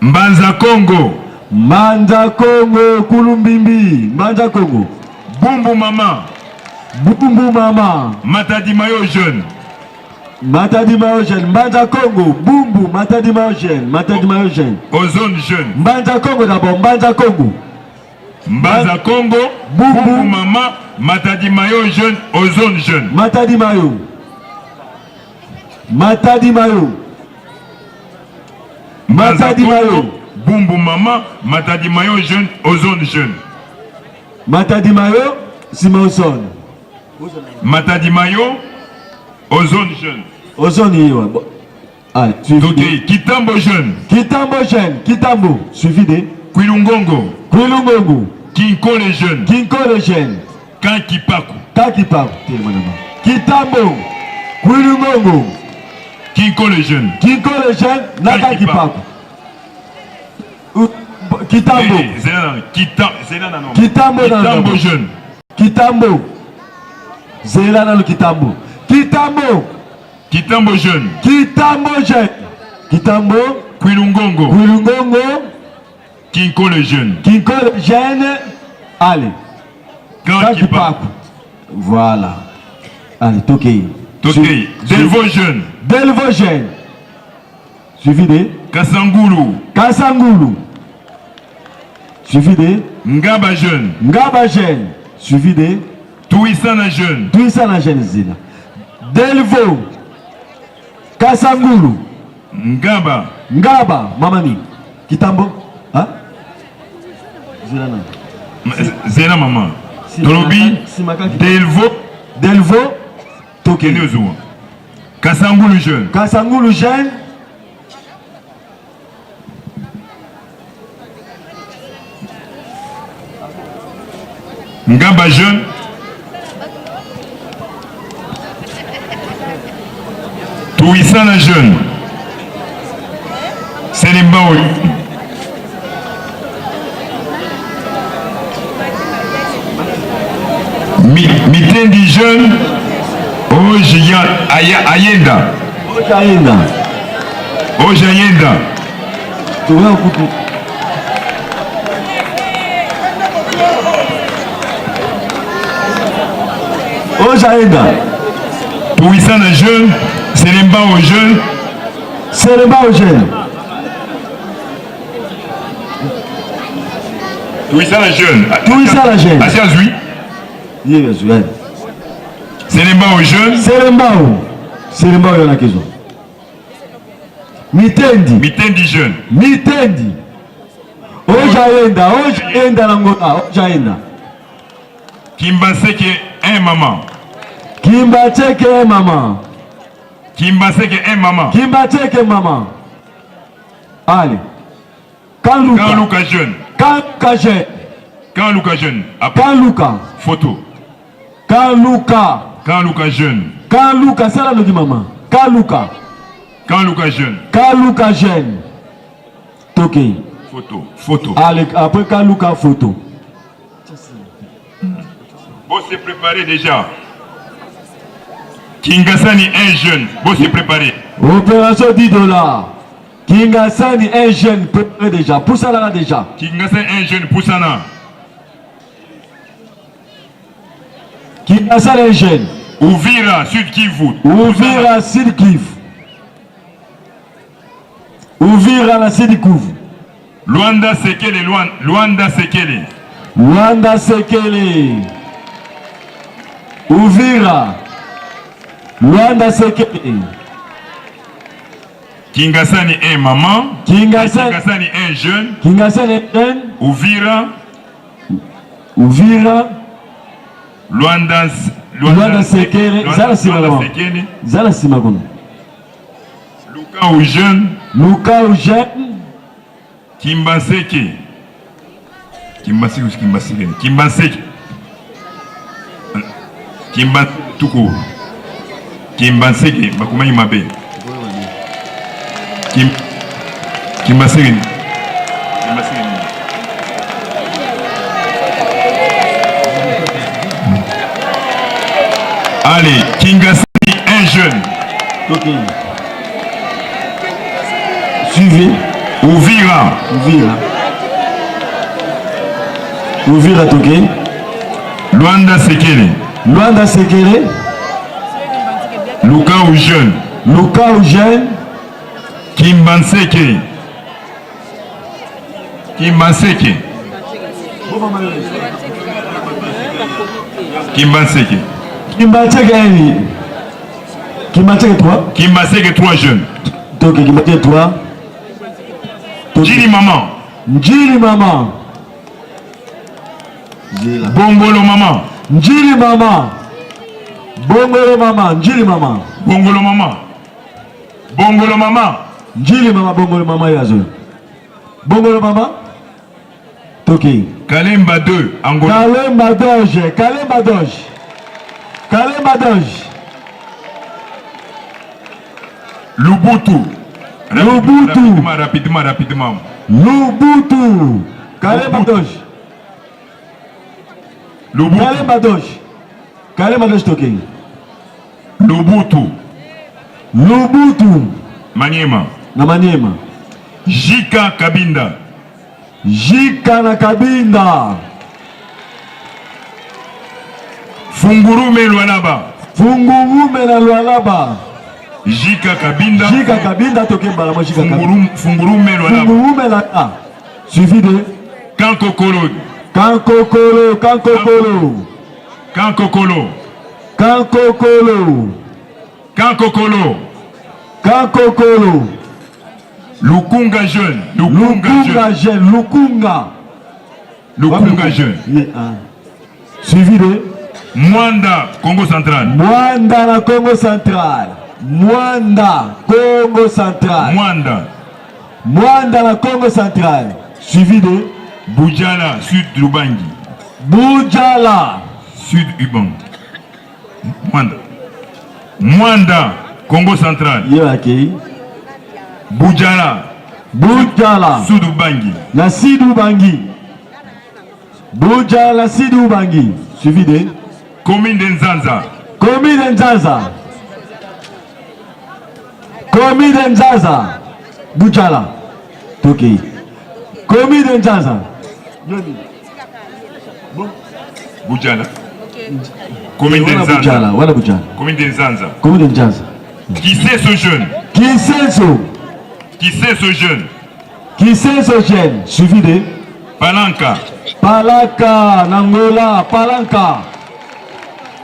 Mbanza Kongo. Mbanza Kongo, Kulumbimbi. Mbanza Kongo. Bumbu Mama. Bumbu Mama. Matadi Mayo jeune. Matadi Mayo jeune. Mbanza Kongo. Bumbu. Matadi Mayo jeune. Matadi Mayo jeune. Ozone jeune. Mbanza Kongo d'abord. Mbanza Kongo. Mbanza Kongo, Bumbu. Bumbu Mama, Matadi Mayo jeune, Ozone jeune. Matadi Mayo. Matadi Mayo. Mbanza Matadi Kongo, Mayo. Bumbu Mama, Matadi Mayo jeune, Ozone jeune. Matadi Mayo, sima Ozone. Matadi Mayo, Ozone jeune. Ozone, ewa. Bon. Ah, suivi de? Tokei, Kitambo jeune. Kitambo jeune, Kitambo, suivi de? Kwilu Ngongo. Kwilu Ngongo. Kinkole jeune. Kinkole jeune. Camp Kipaku. Camp Kipaku, tele mwana mama. Kitambo, Kwilu Ngongo. Kinkole jeune. Kinkole jeune, na Camp Kipaku. Kitambo. Eh, zela na, Kita-, zela na no. Kitambo na no. Kitambo jeune. Kitambo. Zela nanu Kitambo. Kitambo. Kitambo jeune. Kitambo jeune. Kitambo. Kwilu Ngongo. Kwilu Ngongo. Kinkole jeune. Kinkole jeune. Allez. Camp Kipaku. Voilà. Allez, tokei. Tokei. Su-, Delvaux jeune. Delvaux jeune. Suivi de? Kasangulu. Kasangulu. Suivi de? Ngaba jeune. Ngaba jeune. Suivi de? Tuisana jeune. Tuisana jeune zina. Delvaux. Kasangulu. Ngaba. Ngaba, mama ni. Kitambo. Ha? Zila na. Zela mama. Tolobi. Delvaux. Delvaux. Tokeni. Kene ozuwa. Kasangulu jeune. Kasangulu jeune. Ngamba jeune. Tuwisana jeune. Selembao. Mi-, Mitendi jeune. Oje ya-, aya-, ayenda. Oje ayenda. Oje ayenda. Tuwe kutu. Oje ayenda. Tuwisana jeune. Selembao jeune. Selembao jeune. Tuwisana jeune. Tuwisana jeune. Asi azwi. Ye azwi. Selembao jeune. Selembao. Selembao ya na kizo. Mitendi. Mitendi jeune. Mitendi. Oje ayenda, oje ayenda na ngonda, oje ayenda. Kimbanseke un mama. Kimbanseke un mama. Kimbanseke un mama. Kimbanseke mama. Allez. Kanluka. Kanluka jeune. Kanluka jeune. Kanluka jeune. Après. Kanluka. Photo. Kanluka. Kanluka jeune. Kanluka, sala no kimama. Kanluka. Kanluka jeune. Kanluka jeune. Toke. Photo. Photo. Allez, après Kanluka, photo. Bo se préparer déjà. Kingasani un jeune. Bo se préparer. Opération dix dollars. Kingasani un jeune, préparer déjà. Pusana déjà. Kingasani un jeune, pusana. Kingasani un jeune. Uvira, Sud Kivu. Uvira, Sud Kivu. Uvira na Sud Kivu. Luanda Sekele, Luan-, Luanda Sekele. Luanda Sekele. Uvira. Luanda Sekele. Kingasani un mama. Kingasa-, Kingasani un jeune. Kingasani un jeune. Uvira. Uvira. Luanda, Luanda Sekele. Luanda, zala sima Luanda Sekele. Zala sima kono. Lukau jeune. Lukau jeune. Kimbanseke. Kimbanseke, Kimbanseke. Kimbanseke. Kimba-, tuku. Kimbanseke, makumai mabe. Kim-, Kimbanseke. Kimbanseke. Allez, Kingasani un jeune. Ok. Suivez. Uvira. Uvira. Uvira, toke. Luanda Sekele. Luanda Sekele. Lukau jeune. Lukau jeune. Kimbanseke. Kimbanseke. Kimbanseke. Kimbanseke un. Kimbanseke trois. Kimbanseke trois jeunes. Toke, Kimbanseke trois. Toke. Ndjili mama. Ndjili mama. Zila. Bongolo mama. Ndjili mama. Bongolo mama. Ndjili mama. Bongolo mama. Bongolo mama. Ndjili mama, bongolo mama ya zo. Bongolo mama. Toke. Kalemba deux, Angola. Kalemba dois, Kalemba dois. Kalemba dois. Lubutu. Lubutu. Rapidement, rapidement, rapidement. Lubutu. Kalemba dois. Lubutu. Kalemba dois. Kalemba dois, toke. Lubutu. Lubutu. Maniema. Na Maniema. Jika Kabinda. Jika na Kabinda. Fungurume Lualaba. Fungurume na Lualaba. Jika Kabinda. Jika Kabinda, toke mbala mosi, Jika Kabinda. Fungurum-, Fungurume Lualaba. Fungurume Lualaba. Suivi de Kankokolo. Kankokolo, Kankokolo. Kankokolo. Kankokolo. Kankokolo. Kankokolo. Lukunga jeune. Lukunga jeune. Lukunga jeune. Lukunga. Lukunga Jeune. Ye, ah. Suivi de Mwanda, Kongo Central. Mwanda na Kongo Central. Mwanda, Kongo Central. Mwanda. Mwanda na Kongo Central. Suivi de Budjala, Sud Ubangi. Budjala. Sud Ubangi. Mwanda. Mwanda, Kongo Central. Ye, ok. Budjala. Budjala. Sud Ubangi. Na Sud Ubangi. Budjala, Sud Ubangi. Suivi de Commune de Nzanza. Commune de Nzanza. Commune de Nzanza. Budjala. Toke. Commune de Nzanza. Budjala. Commune de Nzanza. Wana Budjala, wana Budjala. Commune de Nzanza. Commune de Nzanza. Kisenso Jeune. Kisenso. Kisenso Jeune. Kisenso Jeune, suivi de Palanca. Palanca, na Ngola, Palanca.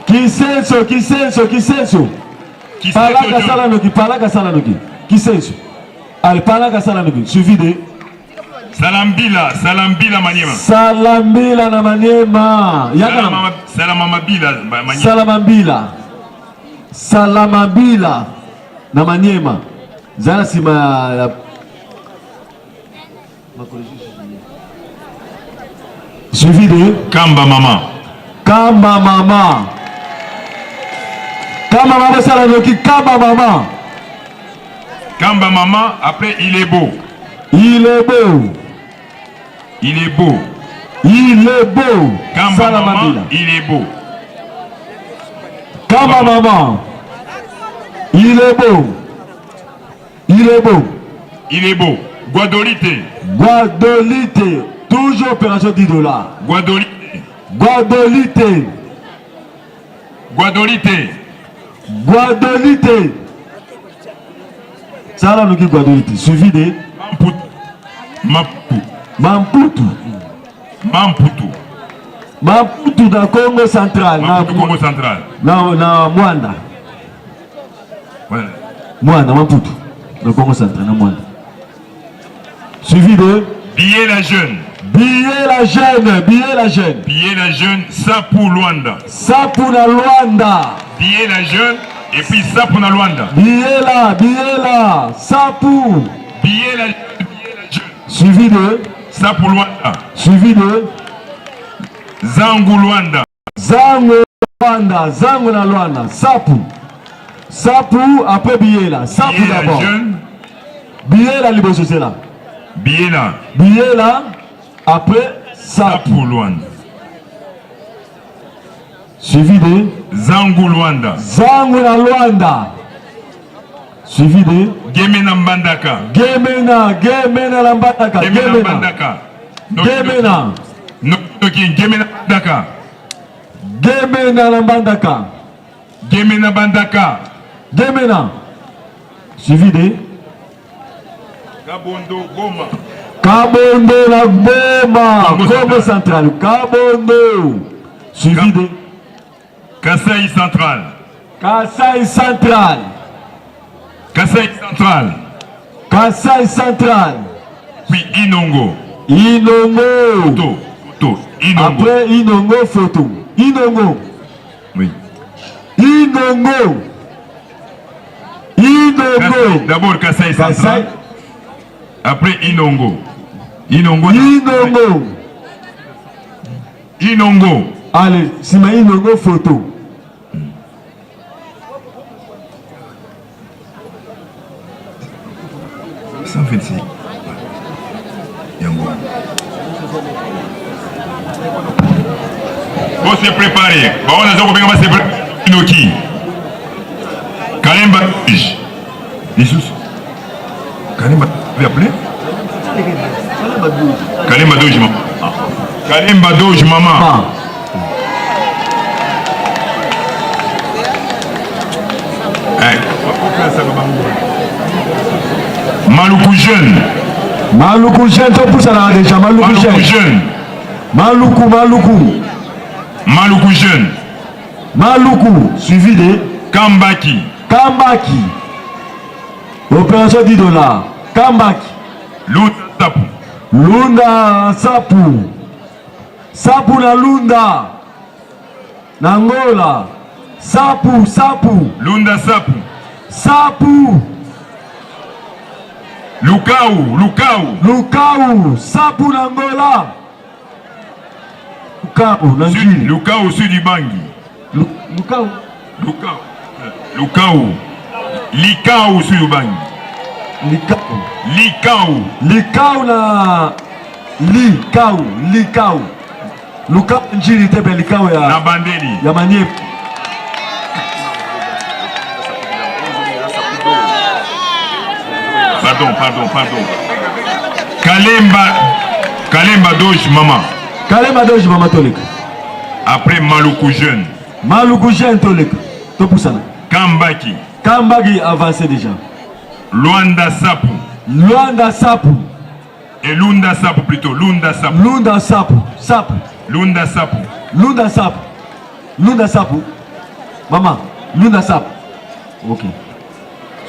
Kisenso, Kisenso, Kisenso. Kisenso Jeune. Palanca sala noki, Palanca sala noki. Kisenso. Allez, Palanca sala noki. Suivi de Salambila, Salambila Maniema. Salambila na Maniema. Yaka na Salama-, Salamambila, Ma-, Maniema. Salamambila. Salamambila na Maniema. Zala sima ya Suivi de Kamba Mama. Kamba Mama. Kamba Mama sala noki, Kamba Mama. Kamba Mama, après Ilebo. Ilebo. Ilebo. Ilebo. Kamba Mama, Ilebo. Kamba Mama. Ilebo. Ilebo. Ilebo. Gwadolite. Gwadolite. Toujours opération dix dollars. Gwadolite. Gwadolite. Gwadolite. Gwadolite. Sala noki Gwadolite. Suivi de Mamputu. Mamputu. Mamputu. Mamputu. Mamputu na Kongo Central. Mamputu, Kongo Central. Na, na Mwanda. Voilà. Mwanda, Mamputu. Na Kongo Central, na Mwanda. Suivi de Biyela Jeune. Biyela Jeune, Biyela Jeune. Biyela Jeune, Sapu Luanda. Sapu na Luanda. Biyela Jeune, et puis Sapu na Luanda. Biyela, Biyela, Sapu. Biyela Jeune, Biyela Jeune. Suivi de Sapu Luanda. Suivi de Zangu Luanda. Zangu Luanda, Zangu na Luanda, Sapu. Sapu, après Biyela. Sapu d'abord. Biyela Jeune. Biyela liboso sela. Biyela. Biyela, après Sapu. Sapu Luanda. Suivi de Zangu Luanda. Zangu na Luanda. Suivi de Gemena Mbandaka. Gemena, Gemena na Mbandaka. Gemena, Gemena. Mbandaka. Noki, Gemena. Noki, noki, Gemena Mbandaka. Gemena na Mbandaka. Gemena Mbandaka. Gemena. Suivi de Kabondo, Boma. Kabondo na Boma. Kongo Central. Kongo Central. Kabondo. Suivi de Kasai Central. Kasai Central. Kasai Central. Kasai Central. Puis Inongo. Inongo. Foto, foto. Inongo. Après Inongo, foto. Inongo. Oui. Inongo. Inongo. Kasai, d'abord Kasai Central. Kasai. Après Inongo. Inongo. Inongo. Inongo. Allez, sima Inongo, foto. Cent vingt-cinq. Yango. Bo se préparer. Baoyo nazo kobenga ba se préparer. Inoki. Kalemba. Lisusu. Kalemba, vous appelez ? Kalemba Doge, maman. Kalemba Doge, maman. Ah. Eh. Maluku Jeune. Maluku Jeune, topusana déjà, Maluku Jeune. Maluku Jeune. Maluku, Maluku. Maluku Jeune. Maluku, suivi de Kambaki. Kambaki. Opération dix dollars. Kambaki. Lunda Nsapu. Lunda Nsapu. Sapu na Lunda. Na Ngola. Sapu, sapu. Lunda sapu. Sapu. Lukau, lukau. Lukau, sapu na Ngola. Lukau, na Sud, Ndjili. Lukau, Sud Ubangi. Lu-, lukau. Lukau. Lukau. Likau, Sud Ubangi. Likau. Likau. Likau na, likau, likau. Lukau Ndjili te bê likau ya. Na Bandeli. Ya Maniema. Pardon, pardon, pardon. Kalemba, Kalemba Doge, mama. Kalemba Doge, mama, toleka. Après, Maluku Jeune. Maluku Jeune, toleka. Topusana. Kambaki. Kambaki, avancez déjà. Luanda Sapu. Luanda Sapu. Et Lunda Sapu plutôt, Lunda Sapu. Lunda Sapu, sapu. Lunda Sapu. Lunda Sapu. Lunda Sapu. Mama, Lunda Sapu. Ok.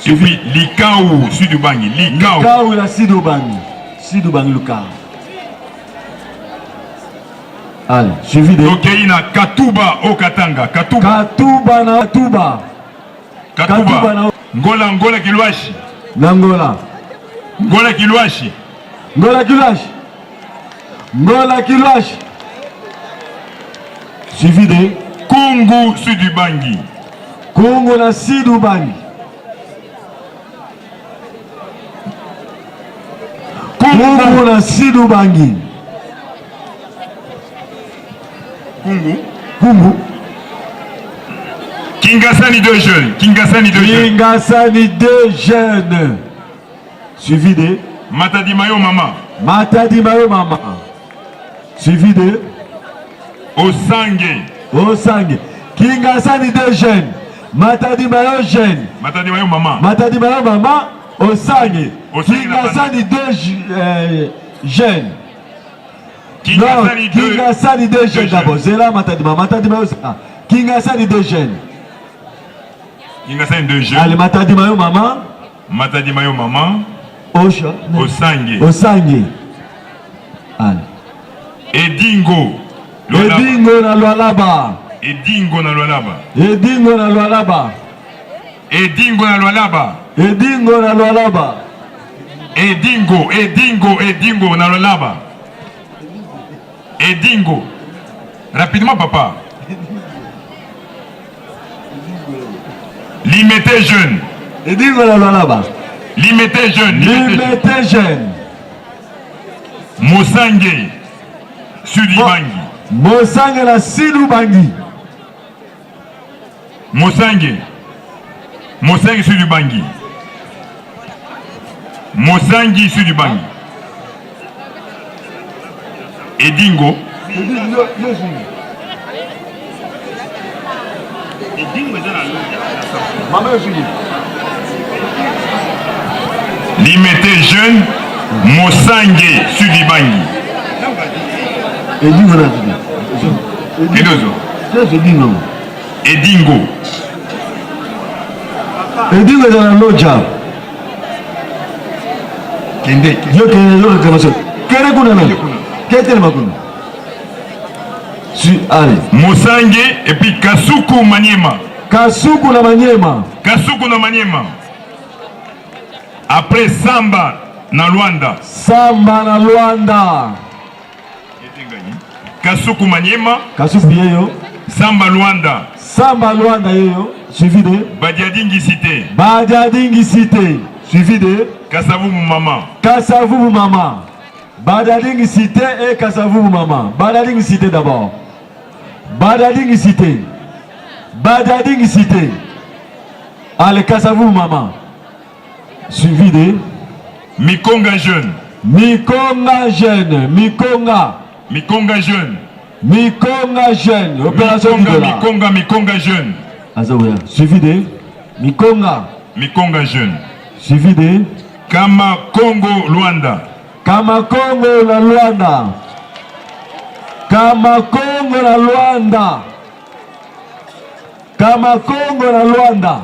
Et puis, Likau, Sud Ubangi, Likau. Likau ya Sud Ubangi. Sud Ubangi, Lukau. Allez, suivi de. Tokei na Katuba, Haut-Katanga, Katuba. Katuba na Katuba. Katuba. Katuba na Ngola, Ngola Kilwashi. Na Ngola. Ngola Kilwashi. Ngola Kilwashi. Ngola Kilwashi. Suivi de. Kungu, Sud Ubangi. Kungu na Sud Ubangi. Kungu. Kungu na Sud Ubangi. Kungu. Kungu. Kingasani deux jeunes. Kingasani deux jeunes. Kingasani deux jeunes. Suivi de. Matadi Mayo mama. Matadi Mayo mama. Suivi de. Osange. Osange. Kingasani deux jeunes. Matadi Mayo jeune. Matadi Mayo mama. Matadi Mayo mama. Osange. Osange. Kingasani deux je-, euh, jeunes. Non, Kingasani deux, Kingasani deux jeunes d'abord. Zela Matadi Mayo, Matadi Mayo zela. Kingasani deux jeunes. Kingasani deux jeunes. Allez, Matadi Mayo mama. Matadi Mayo mama. Osha. Osange. Osange. Allez. Edingo. Lualaba. Edingo na Lualaba. Edingo na Lualaba. Edingo na Lualaba. Edingo na Lualaba. Edingo na Lualaba. Edingo, Edingo, Edingo na Lualaba. Edingo. Rapidement, papa. Limete jeune. Edingo na Lualaba. Limete jeune, Limete jeune. Limete jeune. Mosange, Sud Ubangi. Mosange na Sud Ubangi. Mosange. Mosange Sud Ubangi. Mosange Sud Ubangi. Edingo. Mama yo Sud. Limete jeune, Mosange Sud Ubangi. Edingo na Sud. Kidozo. Sasa Edingo. Edingo. Edingo ezala Lodja. Kende, kende. Yo kende, yo kende, maso. Kende kuna na. Kende kuna. Kende na makuna. Si, allez. Mosange, et puis Kasuku Maniema. Kasuku na Maniema. Kasuku na Maniema. Après Samba na Luanda. Samba na Luanda. Kasuku Maniema. Kasuku yeyo. Samba Luanda. Samba Luanda yeyo. Suivi de. Badiadingi Cité. Badiadingi Cité. Suivi de. Kasa-Vubu mama. Kasa-Vubu mama. Badiadingi Cité et Kasa-Vubu mama. Badiadingi Cité d'abord. Badiadingi Cité. Badiadingi Cité. Allez, Kasa-Vubu mama. Suivi de. Mikonga jeune. Mikonga jeune. Mikonga. Mikonga jeune. Mikonga jeune. Opération Mikonga, Kidola. Mikonga, Mikonga jeune. Aza oya. Suivi de. Mikonga. Mikonga jeune. Suivi de. Kamakongo Luanda. Kamakongo na Luanda. Kamakongo na Luanda. Kamakongo na Luanda.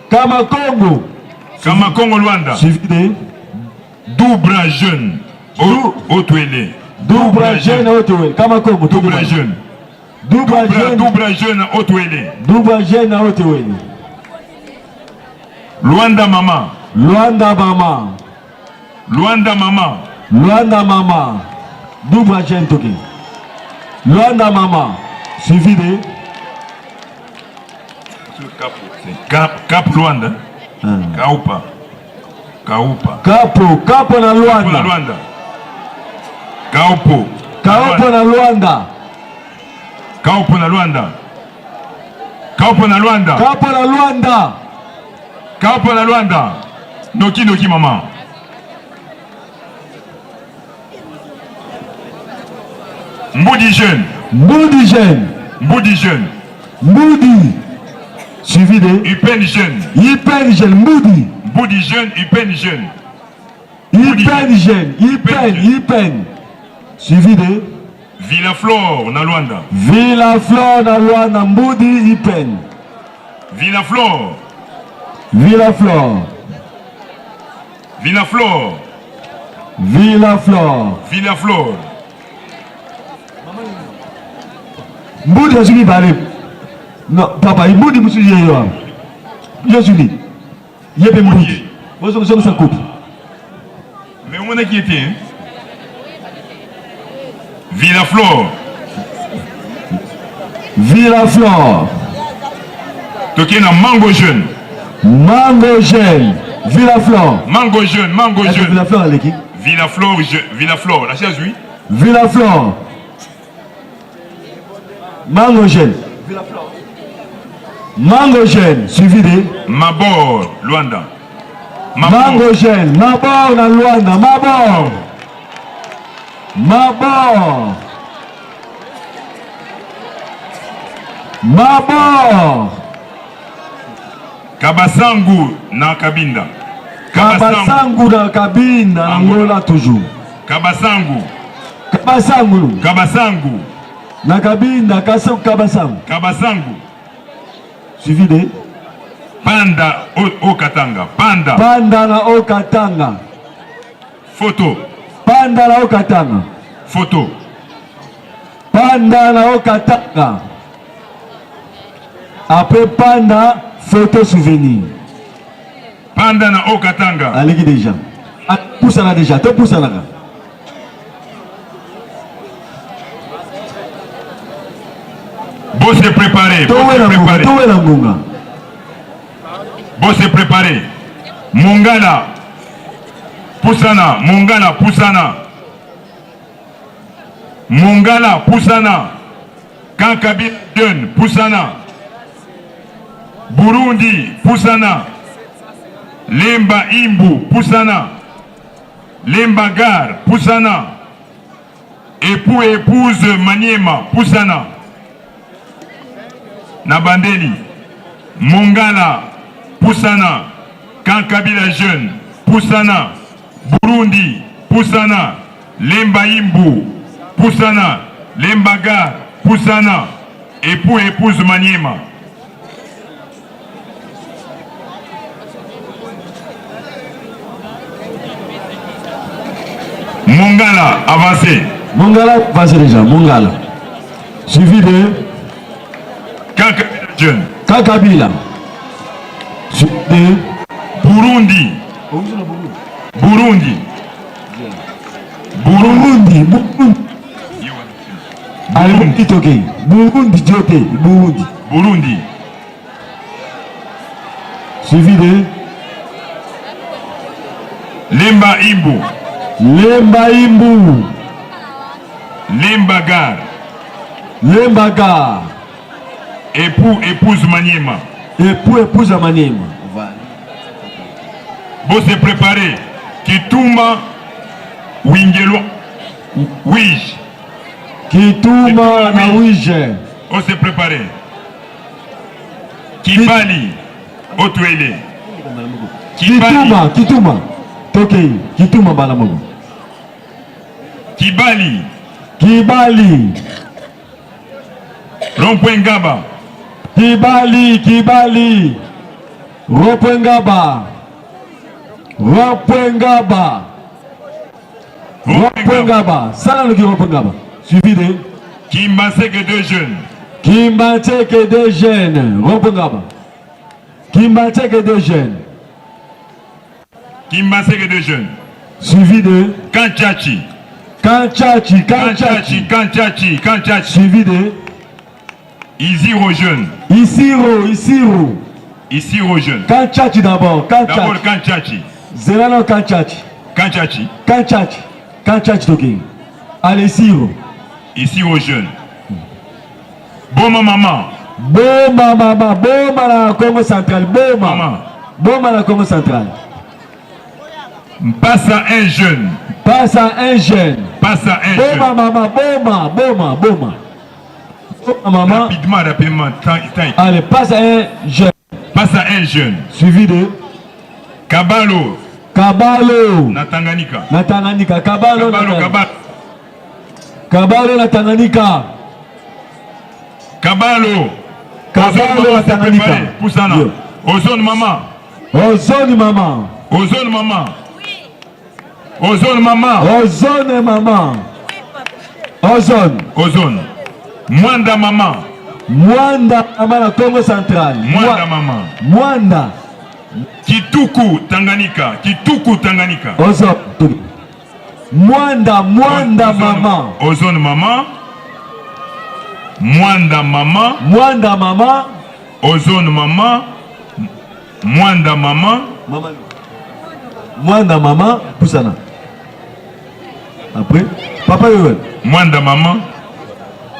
Kamakongo. Kamakongo Luanda. Suivi de. Dubra jeune. O-, Dou-, Haut-Uele. Double jeune, haute wele. Kama Kongo, double jeune. Double jeune. Double jeune, haute wele. Double jeune, haute wele. Luanda mama. Luanda mama. Luanda mama. Luanda mama. Double jeune toke. Luanda mama. Suivi de. Cap, Cap Luanda. Ah. Kaupa. Kaupa. Kapo, Kapo na Luanda. Kapo na Luanda. Kaupo. Kaupo na Luanda. Kaupo na Luanda. Kaupo na Luanda. Kapo na Luanda. Kaupo na Luanda. Noki, noki mama. Mbudi jeune. Mbudi jeune. Mbudi jeune. Mbudi. Suivi de. Upeni jeune. Upeni jeune. Mbudi. Mbudi jeune, Upeni jeune. Upeni jeune. Upeni, Upeni. Suivi de. Villa Flore na Luanda. Villa Flore na Luanda, Mbudi, Upeni. Villa Flore. Villa Flore. Villa Flore. Villa Flore. Villa Flore. Mbudi azwi mibale. Non, papa, Mbudi mosusu ye yo. Yo azwi. Ye mpe Mbudi. Bozongi, zongisa kutu. Mais on a qui était, hein? Villa Flore. Villa Flore. Toke na Mango jeune. Mango jeune. Villa Flore. Mango jeune, Mango jeune. Est-ce que Villa Flore aleki? Villa Flore, je-, Villa Flore. La chaise, oui. Villa Flore. Mango jeune. Mango jeune, suivi de. Mabor, Luanda. Mabor. Mango jeune, Mabor na Luanda, Mabor. Mabor. Mabor. Kabasango na Cabinda. Kabasango. Kabasango na Cabinda, Angola. Angola toujours. Kabasango. Kabasango. Kabasango. Na Cabinda, Kasa-, Kabasango. Kabasango. Suivi de. Panda, Haut, Haut Katanga. Panda. Panda na Haut Katanga. Foto. Panda na Haut Katanga. Foto. Panda na Haut Katanga. Après Panda, photo souvenir. Panda na Haut Katanga. Aleki déjà. Ah, pusana déjà. Topusanaka. Bo se préparer. Bo se préparer. Towela ngunga. Towela ngunga. Bo se préparer. Mongala, pusana, Mongala, pusana. Mongala, pusana. Camp Kabila Jeune, pusana. Burundi, pusana. Lemba Imbu, pusana. Lemba Gare, pusana. Époux et épouse Maniema, pusana. Nabandeli. Mongala, pusana. Camp Kabila Jeune, pusana. Burundi, pusana. Lemba Imbu, pusana. Lemba Gare, pusana. Époux et épouse Maniema. Mongala, avancez. Mongala, avancez déjà, Mongala. Suivi de Camp Kabila Jeune. Camp Kabila. Suivi de Burundi. Burundi. Burundi. Burundi, Burundi. Allez, Burundi, ok. Burundi, Jote, Burundi. Burundi. Suivi de Lemba Imbu. Lemba Imbu. Lemba Gare. Lemba Gare. Époux, épouse Maniema. Époux, épouse Maniema. Voilà. Bo se préparer. Kituma, Wingelwa, Uíge. Kituma na Uíge. Bo se préparer. Kibali, Haut-Uélé. Kibali. Kituma, Kituma. Toke, Kituma bala moko. Kibali. Kibali. Rond-point Ngaba. Kibali, Kibali. Rond-point Ngaba. Rond-point Ngaba. Rond-point Ngaba. Sala no ki rond-point Ngaba. Suivi de. Kimbanseke deux jeunes. Kimbanseke deux jeunes. Rond-point Ngaba. Kimbanseke deux jeunes. Kimbanseke deux jeunes. Suivi de. Kantiati. Kantiati, Kantiati. Kantiati, Kantiati, Kantiati. Suivi de. Isiro jeune. Isiro, Isiro. Isiro jeune. Kantiati d'abord, Kantiati. D'abord Kantiati. Zela no Kantiati. Kantiati. Kantiati. Kantiati toki. Allez, Isiro. Isiro jeune. Boma mama. Boma mama, Boma na Kongo Central, Boma. Mama. Boma na Kongo Central. Mpasa un jeune. Mpasa un jeune. Mpasa un jeune. Boma mama, Boma, Boma, Boma. Boma mama. Rapidement, rapidement, temps, temps. Allez, mpasa un jeune. Mpasa un jeune. Suivi de. Kabalo. Kabalo. Na Tanganyika. Na Tanganyika. Kabalo na Tanganyika. Kabalo, Kabalo. Kabalo na Tanganyika. Kabalo. Ozone mama, s'il te plaît. Pusa na. Yo. Ozone mama. Ozone mama. Ozone mama. Ozone mama. Ozone mama. Ozone. Ozone. Mwanda mama. Mwanda mama na Kongo Central. Mwanda mama. Mwanda. Kituku Tanganyika. Kituku Tanganyika. Ozone. Mwanda, Mwanda mama. Ozone mama. Mwanda mama. Mwanda mama. Ozone mama. Mwanda mama. Mama. Mwanda mama, pusa na. Après, papa Yoel. Mwanda mama.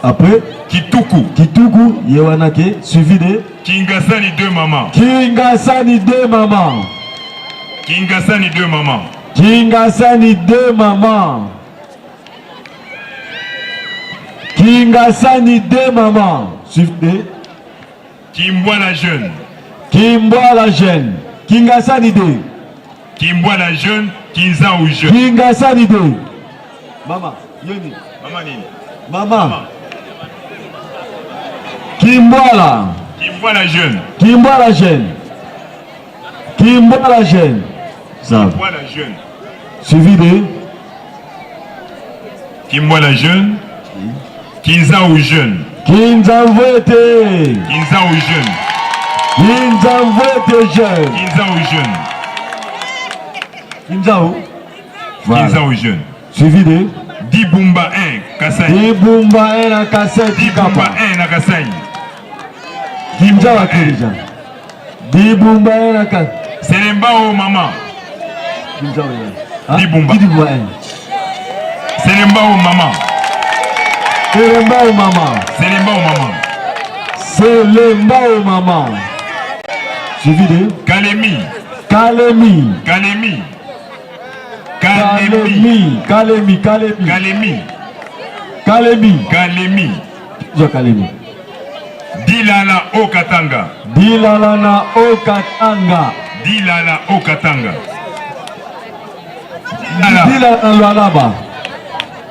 Après, Kituku. Kituku, ye wana ke, suivi de. Kingasani deux mama. Kingasani deux mama. Kingasani deux mama. Kingasani deux mama. Kingasani deux mama. Suivi de. Kimbwala jeune. Kimbwala jeune. Kingasani deux. Kimbwala jeune, Kinzau jeune. Kingasani deux. Mama, yo nini? Mama nini? Mama. Mama. Kimbwala. Kimbwala jeune. Kimbwala jeune. Kimbwala jeune. Sawa. Kimbwala jeune. Suivi de. Kimbwala jeune. Kinzau jeune. Kinzamvwete. Kinzau jeune. Kinzamvwete jeune. Kinzau jeune. Kinzau. Voilà. Kinzau jeune. Suivi de. Dibumba un, Kasaï. Dibumba un na Kasaï. Dibumba un na Kasaï. Kinzau akiri ja. Dibumba un na Ka-. Selembao mama. Kinzau ya. Ha? Dibumba. Dibumba un. Selembao mama. Selembao mama. Selembao mama. Selembao mama. Suivi de. Kalemi. Kalemi. Kalemi. Kalemi. Kalemi, Kalemi, Kalemi. Kalemi. Kalemi. Kalemi. Zo Kalemi. Dilala Haut-Katanga. Dilala na Haut-Katanga. Dilala Haut-Katanga. Dilala. Dilala na Lualaba.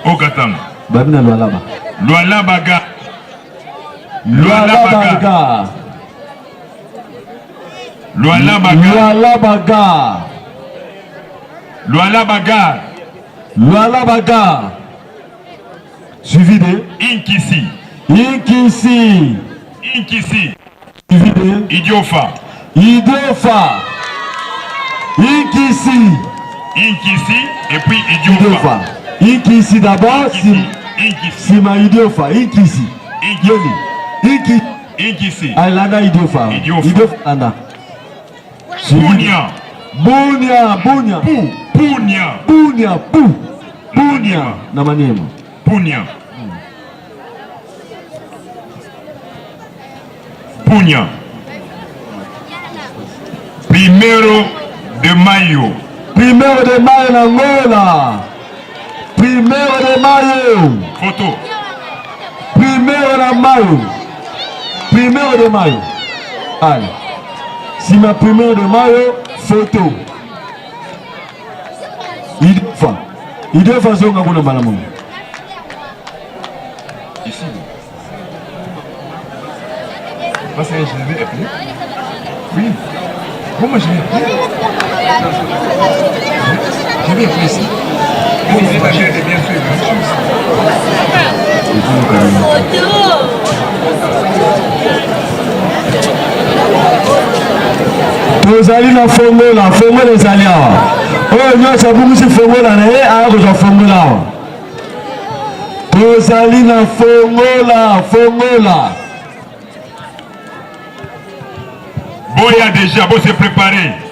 Haut-Katanga. Ba mi na Lualaba. Lualaba Gare. Lualaba Gare. Lualaba Gare. Lualaba Gare. Lualaba Gare. Lualaba Gare. Lualaba Gare. Suivi de. Inkisi. Inkisi. Inkisi. Suivi de. Idiofa. Idiofa. Inkisi. Inkisi, et puis Idiofa. Idiofa. Inkisi d'abord, Inkisi. Sim-, Inkisi. Sima Idiofa. Inkisi. Inkisi. Yoni. Inki-. Inkisi. Ayi landa Idiofa. Idiofa. Idiofa landa. Bunia. Bunia, Bunia. Pu-, Punia. Bunia, Pu-, Punia. Maniema. Na Maniema. Punia. Punia. Primeiro de Maio. Primeiro de Maio na Angola. Primeiro de Maio. Foto. Primeiro de Maio. Primeiro de Maio. Allez. Sima Primeiro de Maio, foto. Idiofa. Idiofa, zonga kuna malamu. Ici. Parce que je l'ai appelé. Oui. Comment je l'ai appelé ? Tozali na fongola, fongola ezali awa. Oyo nyonso abungisi fongola na ye, akozwa fongola awa. Tozali na fongola, fongola. Boya déjà, bo se préparer.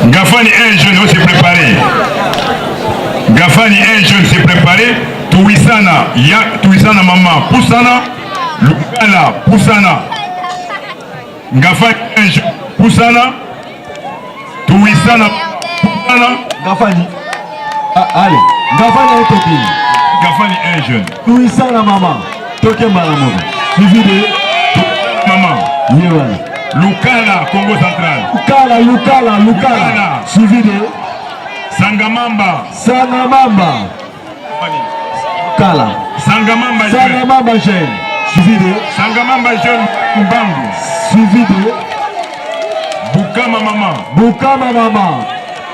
Nga fani un jeune, bo se préparer. Nga fani un jeune se préparer. Tuwisana, ya, tuwisana mama, pusana. Lukala, pusana. Nga fani un jeune, pusana. Tuwisana, pusana. Nga fani. Ah, allez. Nga fani un toki. Nga fani un jeune. Tuwisana mama. Toke mama moko. Suivi de. Mama. Ye wana. Lukala, Kongo Central. Lukala, lukala, lukala. Lukala. Suivi de. Sangamamba. Sangamamba. Kala. Sangamamba jeune. Sangamamba jeune. Suivi de. Sangamamba jeune Mbangu. Suivi de. Bukama mama. Bukama mama.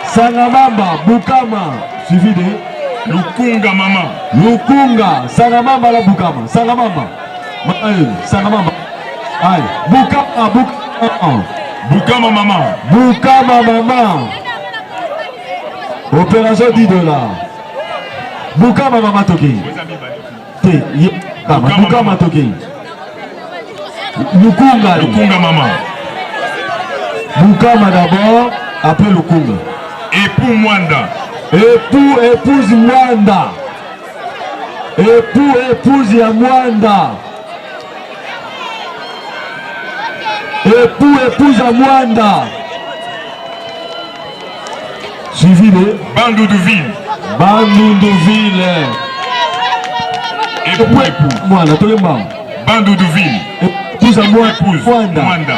Sangamamba, Bukama. Suivi de. Lukunga mama. Lukunga. Sangamamba la Bukama. Sangamamba. Ma-, eh, Sangamamba. Aïe. Bukama, Bukama. Bukama mama. Bukama mama. Opération dix dollars. Bukama mama toki. Te, ye, Bukama, Bukama mama. Toki. Lukunga. Lukunga mama. Bukama d'abord, après Lukunga. Époux Mwanda. Époux, épouse Mwanda. Époux, épouse ya Mwanda. Époux, épouse ya Mwanda. Suivi de. Bandunduville. Bandunduville. Époux, épouse. Mwana, toke mama. Bandunduville. Épouse ya Mwa-, épouse Mwanda. Mwanda.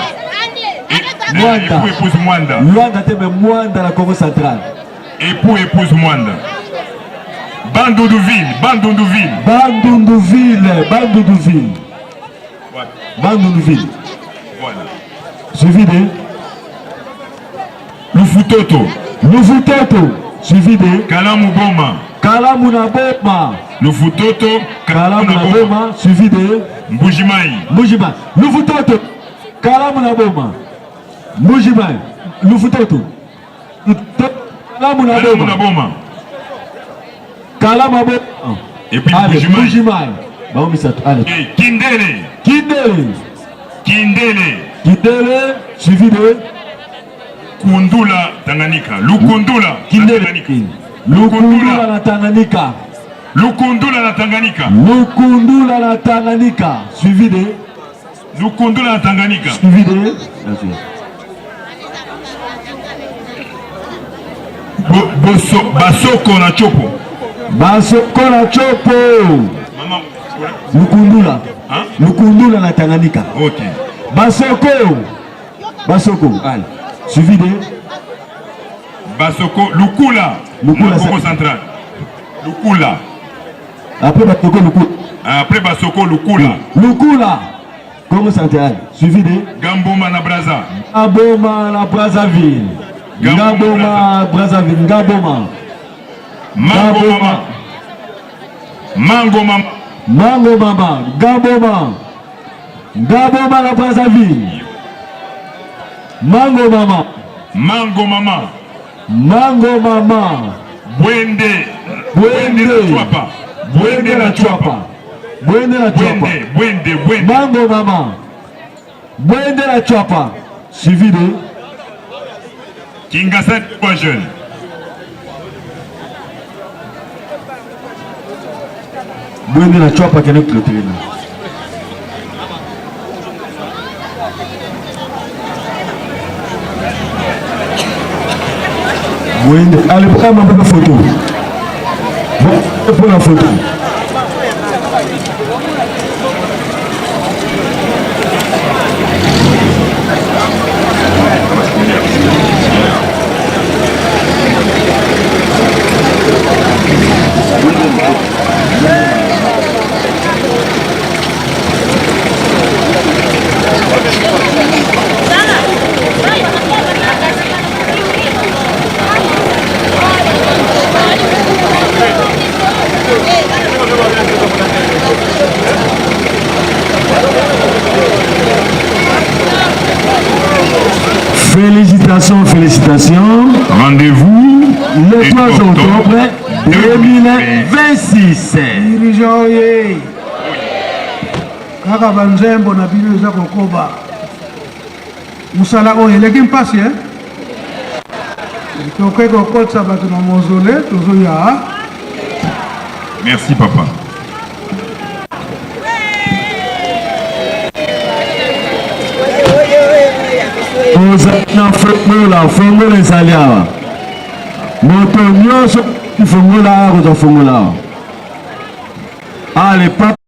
É-, Mwanda. Époux, épouse Mwanda. Mwanda te, mais Mwanda la Kongo Central. Époux, épouse Mwanda. Bandunduville, Bandunduville. Bandunduville, Bandunduville. Voilà. Bandunduville. Voilà. Suivi de. Lufutoto. Lufutoto. Suivi de. Kalamu Boma. Kalamu na Boma. Lufutoto. Kalamu na Boma. Suivi de. Mbuji-Mayi. Mbuji-Mayi. Lufutoto. Kalamu na Boma. Mbuji-Mayi. Lufutoto. Kalamu na Boma. Kalamu na Boma. Kalamu na Boma. Et puis allez, Mbuji-Mayi. Mbuji-Mayi. Bango misato, allez. Eh, Kindele. Kindele. Kindele. Kindele, suivi de. Kundula Tanganyika. Lukundula. Kindele. Tanganyika. Lukundula na Tanganyika. Lukundula na Tanganyika. Lukundula na Tanganyika. Suivi de. Lukundula na Tanganyika. Suivi de. Bo-, boso-, Basoko na Tshopo. Basoko na Tshopo. Mama. Lukundula. Hein? Lukundula na Tanganyika. Ok. Basoko. Basoko. Allez. Suivi de. Basoko, Lukula. Lukula, Kongo Central. Lukula. Après Basoko, Lukula. Après Basoko, Lukula. Lukula. Kongo Central. Suivi de. Ngaboma na Brazza. Ngaboma na Brazzaville. Ngaboma na Brazzaville. Ngaboma. Mango mama. Mango mama. Mango mama. Ngaboma. Ngaboma na Brazzaville. Mango mama. Mango mama. Mango mama. Bwende. Bwende. Bwende na Tshuapa. Bwende na Tshuapa. Bwende na Tshuapa. Bwende, bwende, bwende. Mango mama. Bwende na Tshuapa. Suivi de. Kingasa, trois jeunes. Bwende na Tshuapa kene clôturer na. Bwende. Allez, pour la photo. Bon, pour la photo. Rendez-vous le trois octobre deux mille vingt-six. Dirigeants oye! Kaka banzembo na bino za kokoba. Mosala oyo eleki mpasi, eh? Toke kokotisa bato na mausolée, tozoya. Merci, papa. Ozali na fongola, fongola ezali awa. Moto nyonso akoki kofongola awa, akozwa fongola awa. Allez, papa.